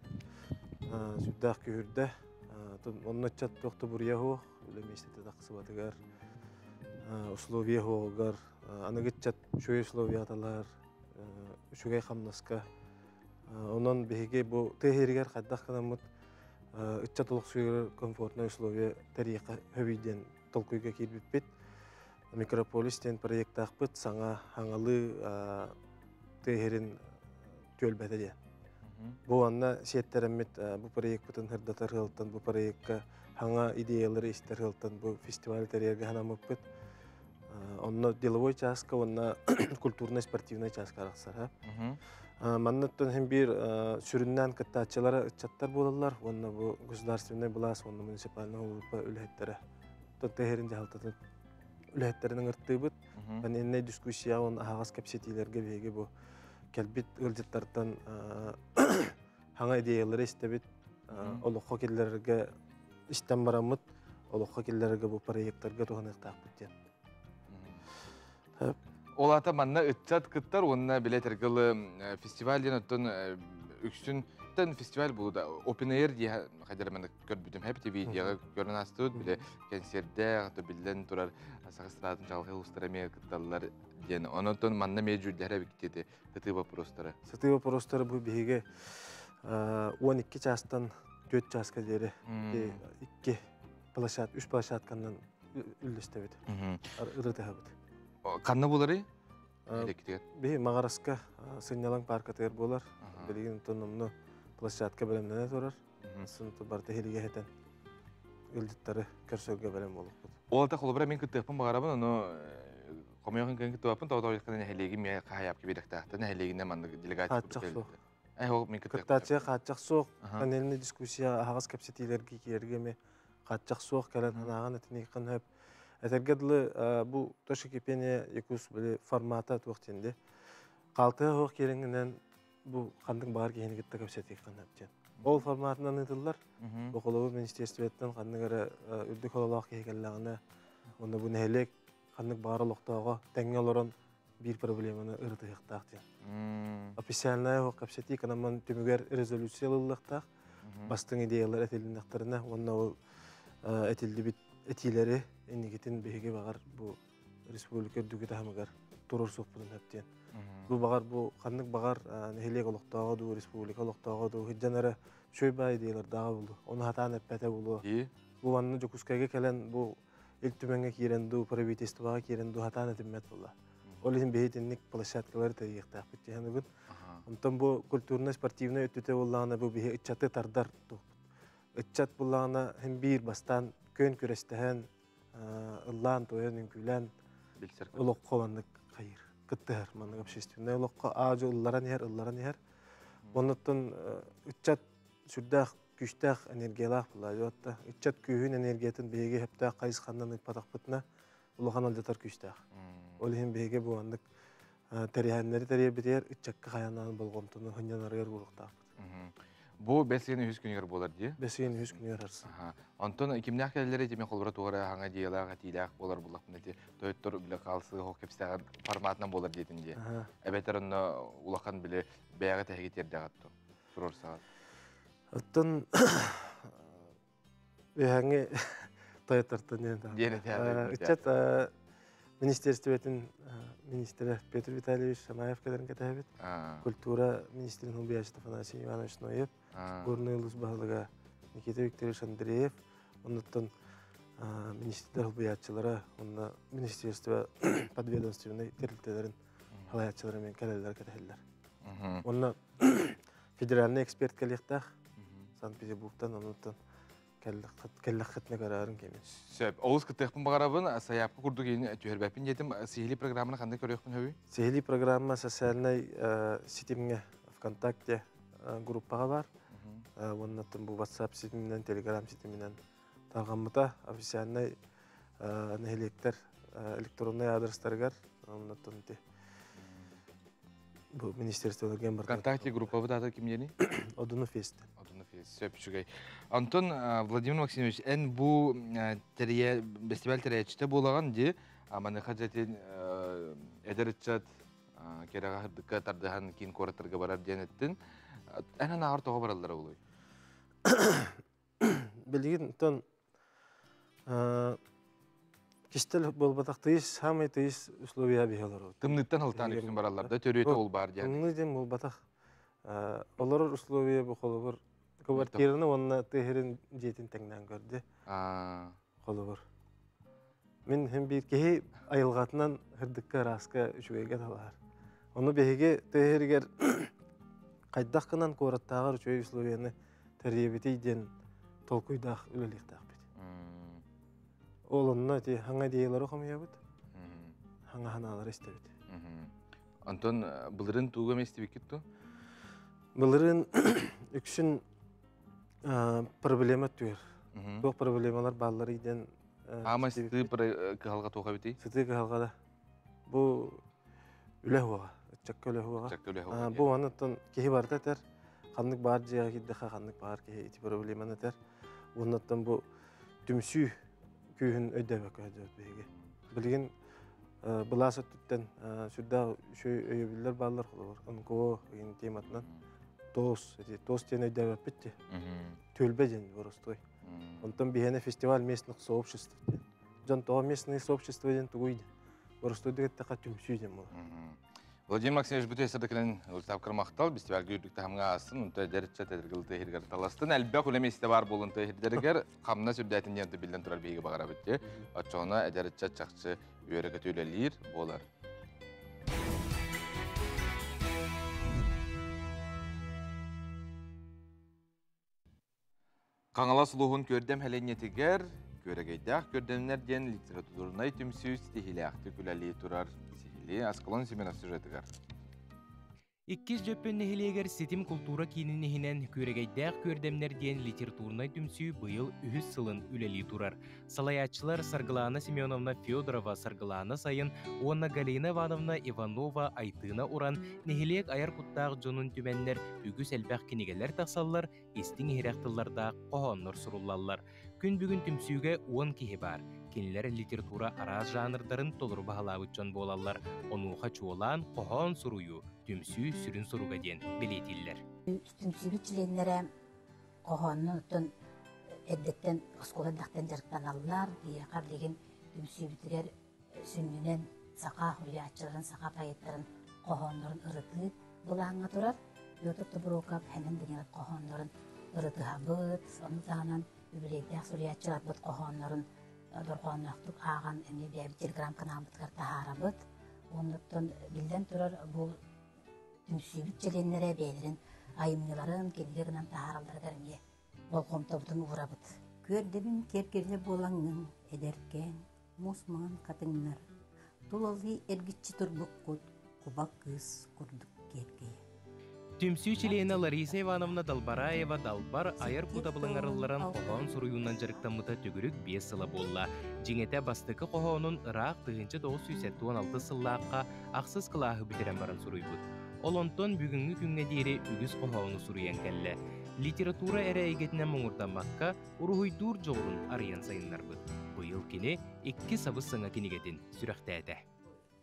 сүрдээх күүһүрдэ. Онно ыччат туох да буруйа суох, үлэ миэстэтэ тахсыбатыгар, условия суоҕугар, аныгы ыччат үчүгэй условия талар, үчүгэй хамнаска. Онон биһиги бу тыа сиригэр хайдах гынаммыт ыччат олохсуйар комфортнай условия тэрийиэххэ сөбүй диэн толкуйга киирбиппит. Микрополис диэн проектаахпыт саҥа хаҥалыы тыа сирин түөлбэтэ диэн. Бу анна сиэттэрэммит бу проекпытын сырдатар ыалтан бу проекка хаҥа идеялары истэр ыалтан бу фестиваль тэрийэргэ санаммыппыт. Онно деловой чааска уонна культурнай спортивнай чааска арахсар. Манныттан хем биир сүрүннээн кыттааччылара ыччаттар буолаллар уонна бу государственнай былаас уонна муниципальнай улууппа үлэһиттэрэ. Тон дьаһалтатын үлэһиттэрин ыҥыртыыбыт. Панельнай дискуссия уонна аһаҕас кэпсэтиилэргэ биһиги бу кэлбит ыалдьыттартан хаҥа идеялары истэбит, олоххо киллэрэргэ истэн бараммыт, олоххо киллэрэргэ бу проекттарга туһаныахтаахпыт диэн. Ол аата манна ыччат кыттар уонна билэ этэргэ фестиваль диэн оттон үксүн фестиваль булу да Open Air дии хайдарманы көрбүтүм хэп видеоға көрөн астыбыт биле кэнсиэрдээх то биллэн турар саха эстрадатын чалҕай улустара эмиэ кытталлар диэн онон манна эмиэ дьүүллэһэр эбиккит сытыы боппуруостара. Сытыы боппуруостары бу биһиги 12 чаастан 4 чааска диэри икки площадка, үс площадканан үллэстэбит. Ырытыһабыт. Ханна булары? Биһи Маҕараска сынньалаҥ паркатыгар буолар. Билигин тонномну площадка бэлэмнэнэ турар. Сын барыта хилигэ хэтэн. ыалдьыттары көрсөргө бэлэм буолуохпут. Ол та холобура мин кыттыахпын баҕарабын, ону хомойох кыын кыттыбаппын, тоҕо тоҕо нэһилиэгим миэ хаһайаапка биэрэхтээхтэн нэһилиэгинэн маннык делегация Хааччах суох. Э, ол мин кыттыахпын. Кыттааччыга хааччах суох, панельный дискуссия аһаҕас кэпсэтиилэргэ киирэргэ эмиэ хааччах суох кэлэн санааҕын этиниэххин сөп. Этэргэ дылы бу Точка кипения Якутск били формата туох диэн дии. Хаалтыга суох киирэҥҥинэн бу ханнык баҕар киһини кытта кэпсэтиэххин сөп диэн. Ол форматынан ыытыллар. Бу холобур министерствоттан ханнык эрэ үрдүк хололоох киһи кэллэҕинэ, уонна бу нэһилиэк ханнык баҕар олохтооҕо тэҥҥэ олорон биир проблеманы ырытыһыахтаах диэн. Официальная оһох кэпсэтии канаман түмүгэр резолюция ылыллыахтаах. Бастыҥ идеялар этилиннэхтэринэ уонна ол этиллибит этиилэри инникитин биһиги баҕар бу республика үрдүкү таһымыгар туруорсуохпутун сөп диэн. Бу баҕар бу ханнык баҕар нэһилиэк олохтооҕо дуу, республика олохтооҕо дуу сылдьан эрэ үчүгэй баай идеялардааҕа буолуо. Ону сатаан эппэтэ буолуо. Бу манна Дьокуускайга кэлэн бу Ил Түмэҥҥэ киирэн дуу, правительствоҕа киирэн дуу сатаан этиммэт буолла. Ол иһин биһи итинник площадкалары тэрийиэхтээхпит дии саныыбын. Онтон бу культурнай-спортивнай өттүтэ буоллаҕына бу биһи ыччаты тардар туохпут. Ыччат буоллаҕына һин биир бастаан күөн күрэстэһэн, ыллаан-туойан, үҥкүүлээн олоххо маннык хайыр, кыттыһар маннык общественнай олоххо аадьу ылларан иһэр, ылларан иһэр. Оннуттан ыччат сүрдээх күүстээх энергиялаах буолла. Ыччат күүһүн энергиятын биһиги сөптөөх хайысханан ыыппатахпытына улахан алдьатар күүстээх. Ол иһин биһиги бу маннык тэрээһиннэри тэрийэрбитигэр ыччакка хайанаан болҕомтону сынньанарыгар буолуохтаахпыт. Бу бэс ыйын үһүс күнүгэр буолар дии? Бэс ыйын үһүс күнүгэр харсан. Онтон кимнээх кэлэллэр ити мен холбура туора хаҥа идеялаах, этиилээх буолар буллахпына ити тойтор биле хаалсыы хоқ кэпсээҕин форматынан буолар диэтин дии. Эбэтэр онно улахан биле бэйэҕэ тэһиги тиэрдэҕит ту туруорсаҕыт. Оттон үөһээҥҥи тойоттортон диэн ыччат министерствотын министрэ Петр Витальевич Шамаев кэлэрин кэтэһэбит. Культура министрин солбуйааччыта Афанасий Иванович Ноев, Горный улуус баһылыга Никита Викторович Андреев, оннуттан министрдэр солбуйааччылара, онно министерство подведомственнай тэрилтэлэрин салайааччылара мен кэлэллэр кэтэһэллэр. Онно федеральный эксперт кэлиэхтээх Санкт-Петербургтан, онуттан кэллэххитинэ көрөөрүн кэмин. Сөп. Олус кыттыахпын баҕарабын. Сайаапка курдук түһэрбэппин диэтим. Сиһилии программаны ханна көрүөхпүн сөбүй? Сиһилии программа социальнай ситимҥэ ВКонтакте группаҕа бар. Уонна бу WhatsApp ситиминэн, Telegram ситиминэн тарҕаммыта. Официальнай нэһилиэктэр электроннай адрестарыгар оннуттан ити бу министерстволарга барда. ВКонтакте группабыт ата ким диэний? Одуну фест. Одуну фест. Сөп үчүгэй. Антон Владимир Максимович, эн бу тэрийэ фестиваль тэрийээччитэ буолаҕын дии. Маныаха дьэтин эдэр ыччат кэрэҕэ сырдыкка тардыһан киин куораттарга барар диэн эттин. Эн анааҕар тоҕо бараллара буолуой? Билигин тон кистэл буолбатах тыйыс самый тыйыс условия биһи олорор. Тымныттан ылтаан үксүн бараллар да төрүөтэ ол баар диэн. Тымныы диэн буолбатах. Олорор условия бу холобур квартираны уонна тыһырын дьиэтин тэҥнээн көрдө. Холобур. Мин һин биир киһи айылҕатынан һырдыкка ырааска үчүгэйгэ талаһар. Ону биһиги тыһыригэр хайдах гынан куораттааҕар үчүгэй условияны тэрийэбитий диэн толкуйдаах үлэлиэхтээхпит. Ол онно ити хаҥа идеялары хомуйабыт, хаҥа санаалары истэбит. Антон былырын туга местибиккит ту? Былырын үксүн проблема түһэр. Туох проблемалар бааллар диэн Аама сытыы кыһалҕа туох эбитий? Сытыы кыһалҕа да. Бу үлэ хуоҕа, ыччакка үлэ хуоҕа. Бу манныттан киһи барыта этэр, ханнык баар дьиэҕэ киирдэххэ ханнык баар киһи ити проблеманы этэр. Уоннаттан бу түмсүү күүһүн өйдөөбөккө сылдьабыт биһиги. Билигин былаас өттүттэн сүрдээх үчүгэй өйөбүллэр бааллар холобур НКО деген тематынан ТОС, ити ТОС диэн өйдөөбөппүт дии. Түөлбэ диэн боростуой. Онтон биһиэнэ фестиваль местных сообществ диэн. Дьон тоҕо местные сообщества диэн тугуй диэн. Боростуойдук эттэххэ түмсүү диэн буолар. Владимир Максимович бу сырдыкынан ылтап махтал фестивальга үрдүк таһымҥа аасын, онто эдэр ыччат эдэргил тыһыргар таластын, элбэх үлэ миэстэ баар буолун тыһырдэригэр хамнас үрдээтин диэн биллэн турар биһиги баҕарабыт дии. Оччоҕуна эдэр ыччат чахчы үөрэ-көтө үлэлиир буолар. Хаҥалас улууһун Күөрдэм сэлиэнньэтигэр Күөрэгэйдээх Күөрдэмнэр диэн литературнай түмсүү ситиһиилээхтик үлэлии турар. Сиһилии Аскалон Семенов сюжетыгар. Иккис Дьөппөн нэһилиэгэр Ситим култуура киинин иһинэн Күөрэгэйдээх Күөрдэмнэр диэн литературнай түмсүү быйыл үһүс сылын үлэлии турар. Салайааччылар Саргылаана Семеновна Федорова Саргылаана Сайын уонна Галина Ивановна Иванова Айтыына Уран нэһилиэк айар куттаах дьонун түмэннэр үгүс элбэх кинигэлэр тахсаллар, истиҥ-иһирэх тыллардаах хоһооннор суруллаллар. Күн бүгүн түмсүүгэ 10 киһи баар. Кинилэр литература араас жанрдарын толору баһылаабыт дьон буолаллар. Онуоха чуолаан хоһоон суруйуу, түмсүү сүрүн соруга диэн бэлиэтииллэр. Түмсүүбүт чилиэннэрэ хоһоонун оттон эрдэттэн оскуола эрдэхтэн дьарыктаналлар. Биһиэхэ билигин түмсүүбүтүгэр сүнньүнэн саха суруйааччыларын, саха поэттарын хоһооннорун ырытыы былааҥҥа турар. Петр Тобуроков, Хэнэн Данилов хоһооннорун ырытыһабыт. Ону таһынан үбүлүөйдээх суруйааччыларбыт хоһооннорун дорҕоонноохтук ааҕан эмиэ бэйэбит телеграм-каналбытыгар таһаарабыт. Оннуттан биллэн турар бу түмсүүбүт чилиэннэрэ бэйэлэрин айымньыларын кинигэ гынан таһааралларыгар эмиэ болҕомтобутун уурабыт. Күөрдэбин киэргэлэ буолаҥҥын эдэркээн, муус маҥан хатыҥнар, тулалыы эргиччи турбуккут куба кыыс курдук киэргэйэ. Түмсүү чилиэнэ Лариса Ивановна Далбараева Далбар айар кутабылын арылларан хоһоон суруйуунан дьарыктаммыта төгүрүк 5 сыла буолла. Дьиҥэтэ бастакы хоһоонун ыраах 1976 сыллаахха ахсыс кылааһы бүтэрэн баран суруйбут. Ол онтон бүгүҥҥү күҥҥэ диэри үгүс хоһоону суруйан кэллэ. Литература эрэ эйгэтинэн муҥурдаммакка, уруһуйдуур дьоҕурун арыйан сайыннарбыт. Быйыл кини икки сабыс-саҥа кинигэтин сүрэхтээтэ.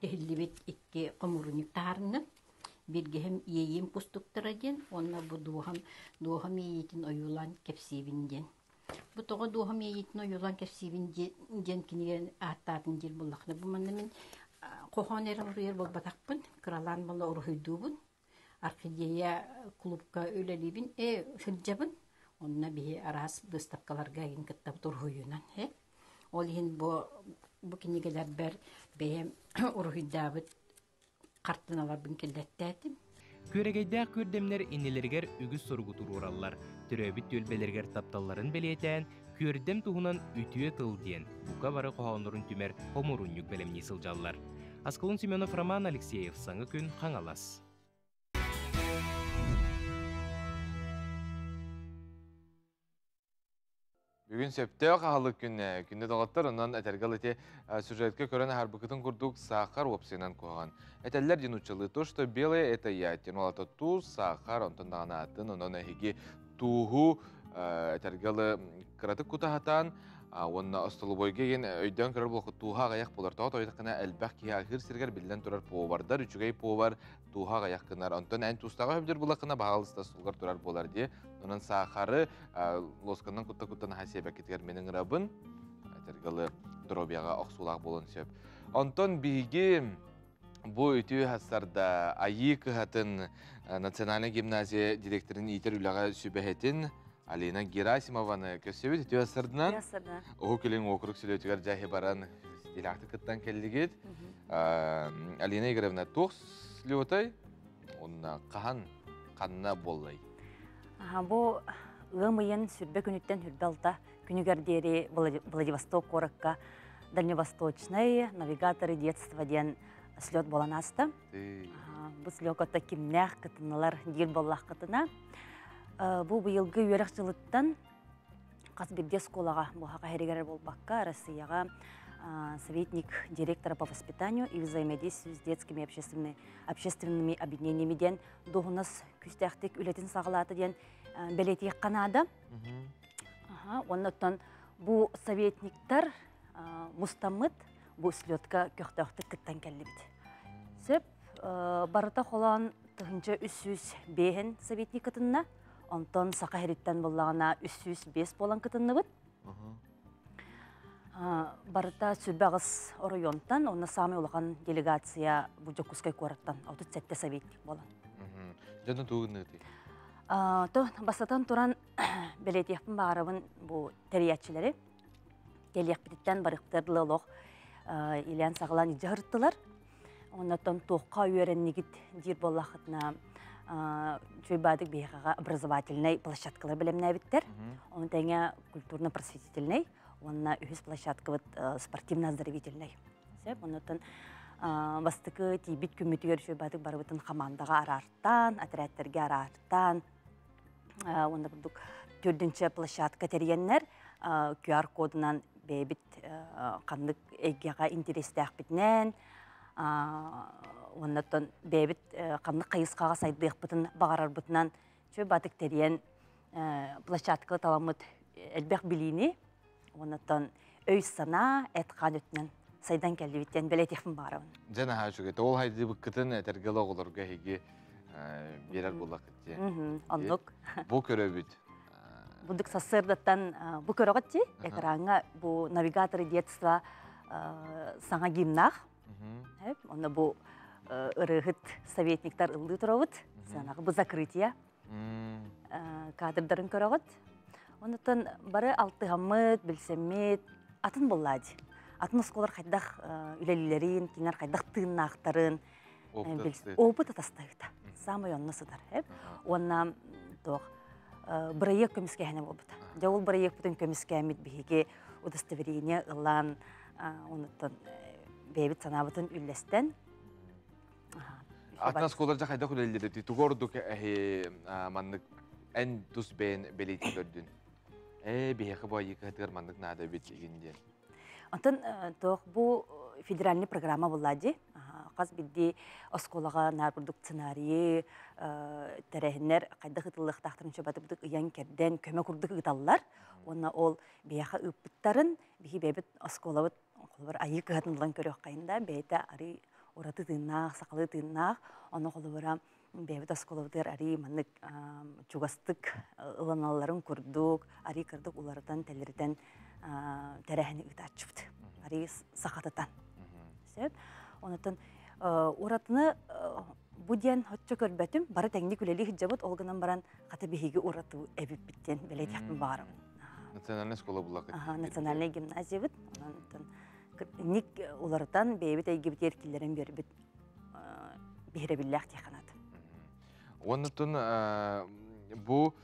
Тиһиллибит икки хомуурунньук таһаарынным. Биргэһим иэйиим кустуктара диэн уонна бу дууһам дууһам иэйиитин ойуулаан кэпсиибин диэн. Бу тоҕо дууһам иэйиитин ойуулаан кэпсиибин диэн кинигэ ааттаатын диир буоллахына бу манна мин хоһоон эрэ уруйар буолбатахпын, кыралаан буола уруһуйдуубун. Орхидея клубка үлэлиибин, сылдьабын. Онно биһи араас выставкаларга игин кыттабыт уруһуйунан. Ол иһин бу бу кинигэлэрбэр бэйэм уруһуйдаабыт хартыыналарбын киллэртээтим. Күөрэгэйдээх күөрдэмнэр иннилэригэр үгүс соругу туруораллар. Төрөөбүт түөлбэлэригэр тапталларын бэлиэтээн, күөрдэм туһунан үтүө тыл диэн бука бары хоһооннорун түмэр хомуурунньук бэлэмнии сылдьаллар. Аскалон Семенов, Роман Алексеев, Саҥа күн, Хаҥалас. Бүгүн сөптөөх аһылык күнэ. Күндү доҕоттор, онон этэргэ ити сюжетка көрөн аһарбыкытын курдук саахар уопсайынан куһаҕан. Этэллэр дин уччалыы то, что белое это я. Тем олата туус, саахар, онтон даҕаны атын, онон эһиги тууһу этэргэ кыратык кутаһатаан уонна остолобуойга диэн өйдөөн көрөр буолуоххут тууһа аҕыйах буолар. Тоҕо тоойдоххуна элбэх киһи аһыыр сиригэр биллэн турар повардар, үчүгэй повар тууһа аҕыйах гынар. Онтон эн туустааҕы өбдүр булаххына баһаалыста остуолгар турар буолар дии. Онон саахары лосканан кутта-кутта наһаа сиэбэккитигэр мин ыҥырабын. Этэргалы доруобуйаҕа охсуулаах буолуон сөп. Онтон биһиги бу үтүө хассарда Айыы кыһатын национальнай гимназия директорын иитэр үлэҕэ сүбэһитин Алина Герасимованы көрсөбүт үтүө хассардынан. Уһук Илин уокурук сүлүөтүгэр дьаһи баран ситиилээхтик кыттан кэллигит. Алина Игоревна, туох слетай? Онна хаһан, ханна буоллай? Бу ыам ыйын сүрбэ күнүттэн хүрбэ алта күнүгэр диэри Владивосток куоракка Дальневосточный навигаторы детства диэн слет буолан ааста. Бу слёкка кимнээх кытыннылар диир буоллаххытына, бу быйылгы үөрэх дьылыттан хас биирдии оскуолаҕа буһаха иһэригэр буолбакка Россияҕа советник директора по воспитанию и взаимодействию с детскими общественными, общественными объединениями диэн дуоһунас күүстээхтик үлэтин саҕалаата диэн бэлиэтиэххэ наада. Оннуттан бу советниктар мустаммыт бу слетка көхтөөхтүк кыттан кэллибит. Сөп барыта холоон 1305 советник кытынна. Онтон саха иһириттэн буллаҕына 305 буолан кытынныбыт. Барыта сүрбэ аҕыс оройуонтан, онно саамай улахан делегация бу Дьокуускай куораттан 37 советник буолан. Дьону тугунныытый? То бастатан туран бэлиэтиэхпин баҕарабын бу тэрийээччилэри. Кэлиэхпититтэн барыхтар дылы олох илээн саҕалаан илдьэ сырыттылар. Оннотон туохха үөрэннигит диир буоллаххытына Үчүгэй баадык биһиэхэҕэ образовательнай площадкалар бэлэмнээбиттэр. Ону тэҥэ культурно-просветительнай уонна үһүс площадкабыт спортивно-оздоровительнай. Сөп. Оннуттан бастакы тиийбит күммүтүгэр үчүгэй баадык барыбытын хамаандаҕа араартаан, отрядтарга араартаан, уонна курдук төрдүнчэ площадка тэрийэннэр QR-кодунан бэйэбит ханнык эйгэҕэ интэриэстээхпитинэн уонна оттон бэйэбит ханнык хайысхаҕа сайдыахпытын баҕарарбытынан үчүгэй батык тэрийэн площадка таламмыт элбэх билиини уонна оттон өй-санаа, эт-хаан өттүнэн сайдан кэллибит диэн бэлиэтиэхпин баҕарабын. Дьэ наһаа үчүгэй. Ол хайдыбыккытын этэргэ оҕолорго эһиги биэрэр буоллаххыт дии. Оннук. Бу көрөбүт. Будук сарсыардаттан бу көрөҕүт дии. Экраҥҥа бу навигаторы детства саҥа гимнаах. Онно бу ырыаһыт советниктар ыллыы турабыт. Сыанаҕа бу закрытие кадрдарын көрөҕүт. Онуттан бары алтыһаммыт, билсэммит, атын буоллаа дии. Атын оскуолар хайдах үлэлиилэрин, кинилэр хайдах тыыннаахтарын опыт атастаһыыта. Самый онно сытар. Уонна туох бырайыак көмүскэһинэ буолбута. Дьэ ол бырайыакпытын көмүскээммит биһиги удостоверение ылан, онуттан бэйэбит санаабытын үллэстэн Атын оскуолалар дьэ хайдах үлэлиир тугу ордук эһи маннык эн тус бэйэн бэлиэтии көрдүн? Ээ, биһиэхэ бу айыы кыһатыгар маннык наада эбит игин диэн. Онтон туох бу федеральный программа буолла дии. Хас биирдии оскуолаҕа наар курдук сценарийы, тэрээһиннэр хайдах ыытыллыахтаахтарын чөбөтүбүтүк ыйан кэрдэн көмө курдук ыыталлар. Уонна ол биһиэхэ ыыппыттарын биһи бэйэбит оскуолабыт холобур айыы кыһатын ылан көрүөххэйин да бэйэтэ арый ураты тыыннаах, сахалыы тыыннаах. Ону холобура бэйэбит оскуолабытыгар арый маннык чугастык ылыналларын курдук, арый кырдык уларытан, тэлэритэн тэрээһини ыытааччыбыт. Арый сахатытан. Сөп. Онотон уратыны бу диэн оччо көрбөтүм, бары тэҥник үлэлии сылдьабыт, ол гынан баран хата биһиги ураты эбиппит диэн бэлиэтиэхпин баҕарабын. Национальная школа була Национальная гимназиябыт. Онон ник уларытан бэйэбит эйгэбитигэр киллэрэн биэрбит биһирэбиллээх тиэханат. Оннутун бу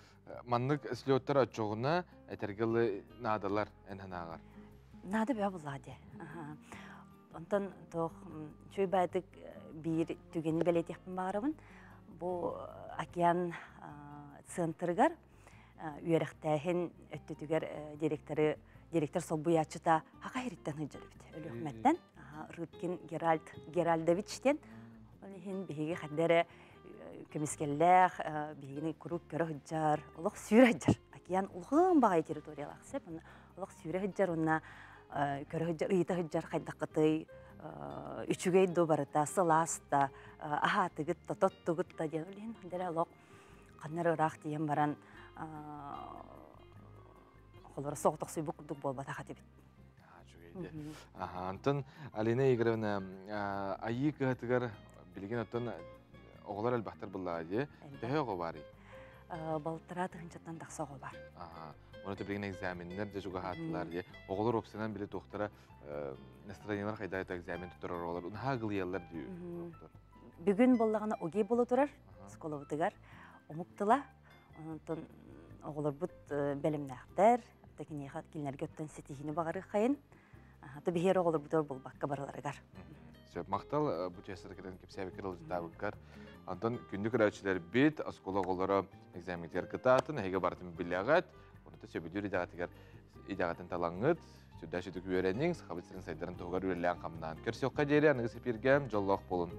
маннык слеттар оччоҕуна этэргэ наадалар эн санааҕар? Наада бөҕө буллаа дии. Онтон туох үчүгэй баайдык биир түгэни бэлиэтиэхпин баҕарабын. Бу океан центрыгар үөрэхтээһин өттүтүгэр директоры директор солбуйааччыта Хаха иһириттэн сылдьар эбит. Өлүөхүмэттэн Рыбкин Геральд Геральдович диэн. Ол иһин биһиги ханна эрэ көмүскэллээх, биһигини куруук көрө сылдьар, олох сүүрэ сылдьар. Океан улахан баҕайы территориялаах сөп. Олох сүүрэ сылдьар уонна көрө сылдьар, ыйыта сылдьар хайдаххытый, үчүгэй дуу барыта, сылаас да, аһаатыгыт да, тоттугут да диэн. Ол иһин ханна эрэ олох ханна эрэ ыраах тиийэн баран холоро соҕотохсуйбут курдук буолбатах этибит. Аха, онтон Алина Игоревна айыы кыһатыгар билигин оттон оҕолор элбэхтэр буллаҕа дии. Төһө оҕо баарый? Балтараа тыһыынчаттан тахса оҕо бар. Аха. Оны билигин экзаменнэр дьэ чугаһаатылар дии. Оҕолор уопсайынан били туохтара настроениелар хайда экзамен туттарар оҕолор наһаа ыгылыйаллар дии. Бүгүн буоллаҕына ОГЭ буола турар оскуолабытыгар омук тыла. Онтон оҕолорбут бэлэмнээхтэр, киниэхэ кинилэргэ оттон ситиһиини баҕарыаххайын. То биһиэр оҕолорбутугар булбакка барыларыгар. Сөп, махтал бу честер кэлэн кэпсээбиккэр ылдьытаабыккар. Онтон күндү көрөөччүлэрбит, оскуола оҕолоро экзаменитигэр кытаатын, эһиги барытын билэҕит, онута сөбүлүүр идэҕитигэр идэҕитин талаҥҥыт, сүрдээх сүдүк үөрэниҥ, сахабыт сирин сайдарын туһугар үлэлээн хамнаан. Көрсүөххэ диэри аныгы сипииргэ дьоллоох буолун.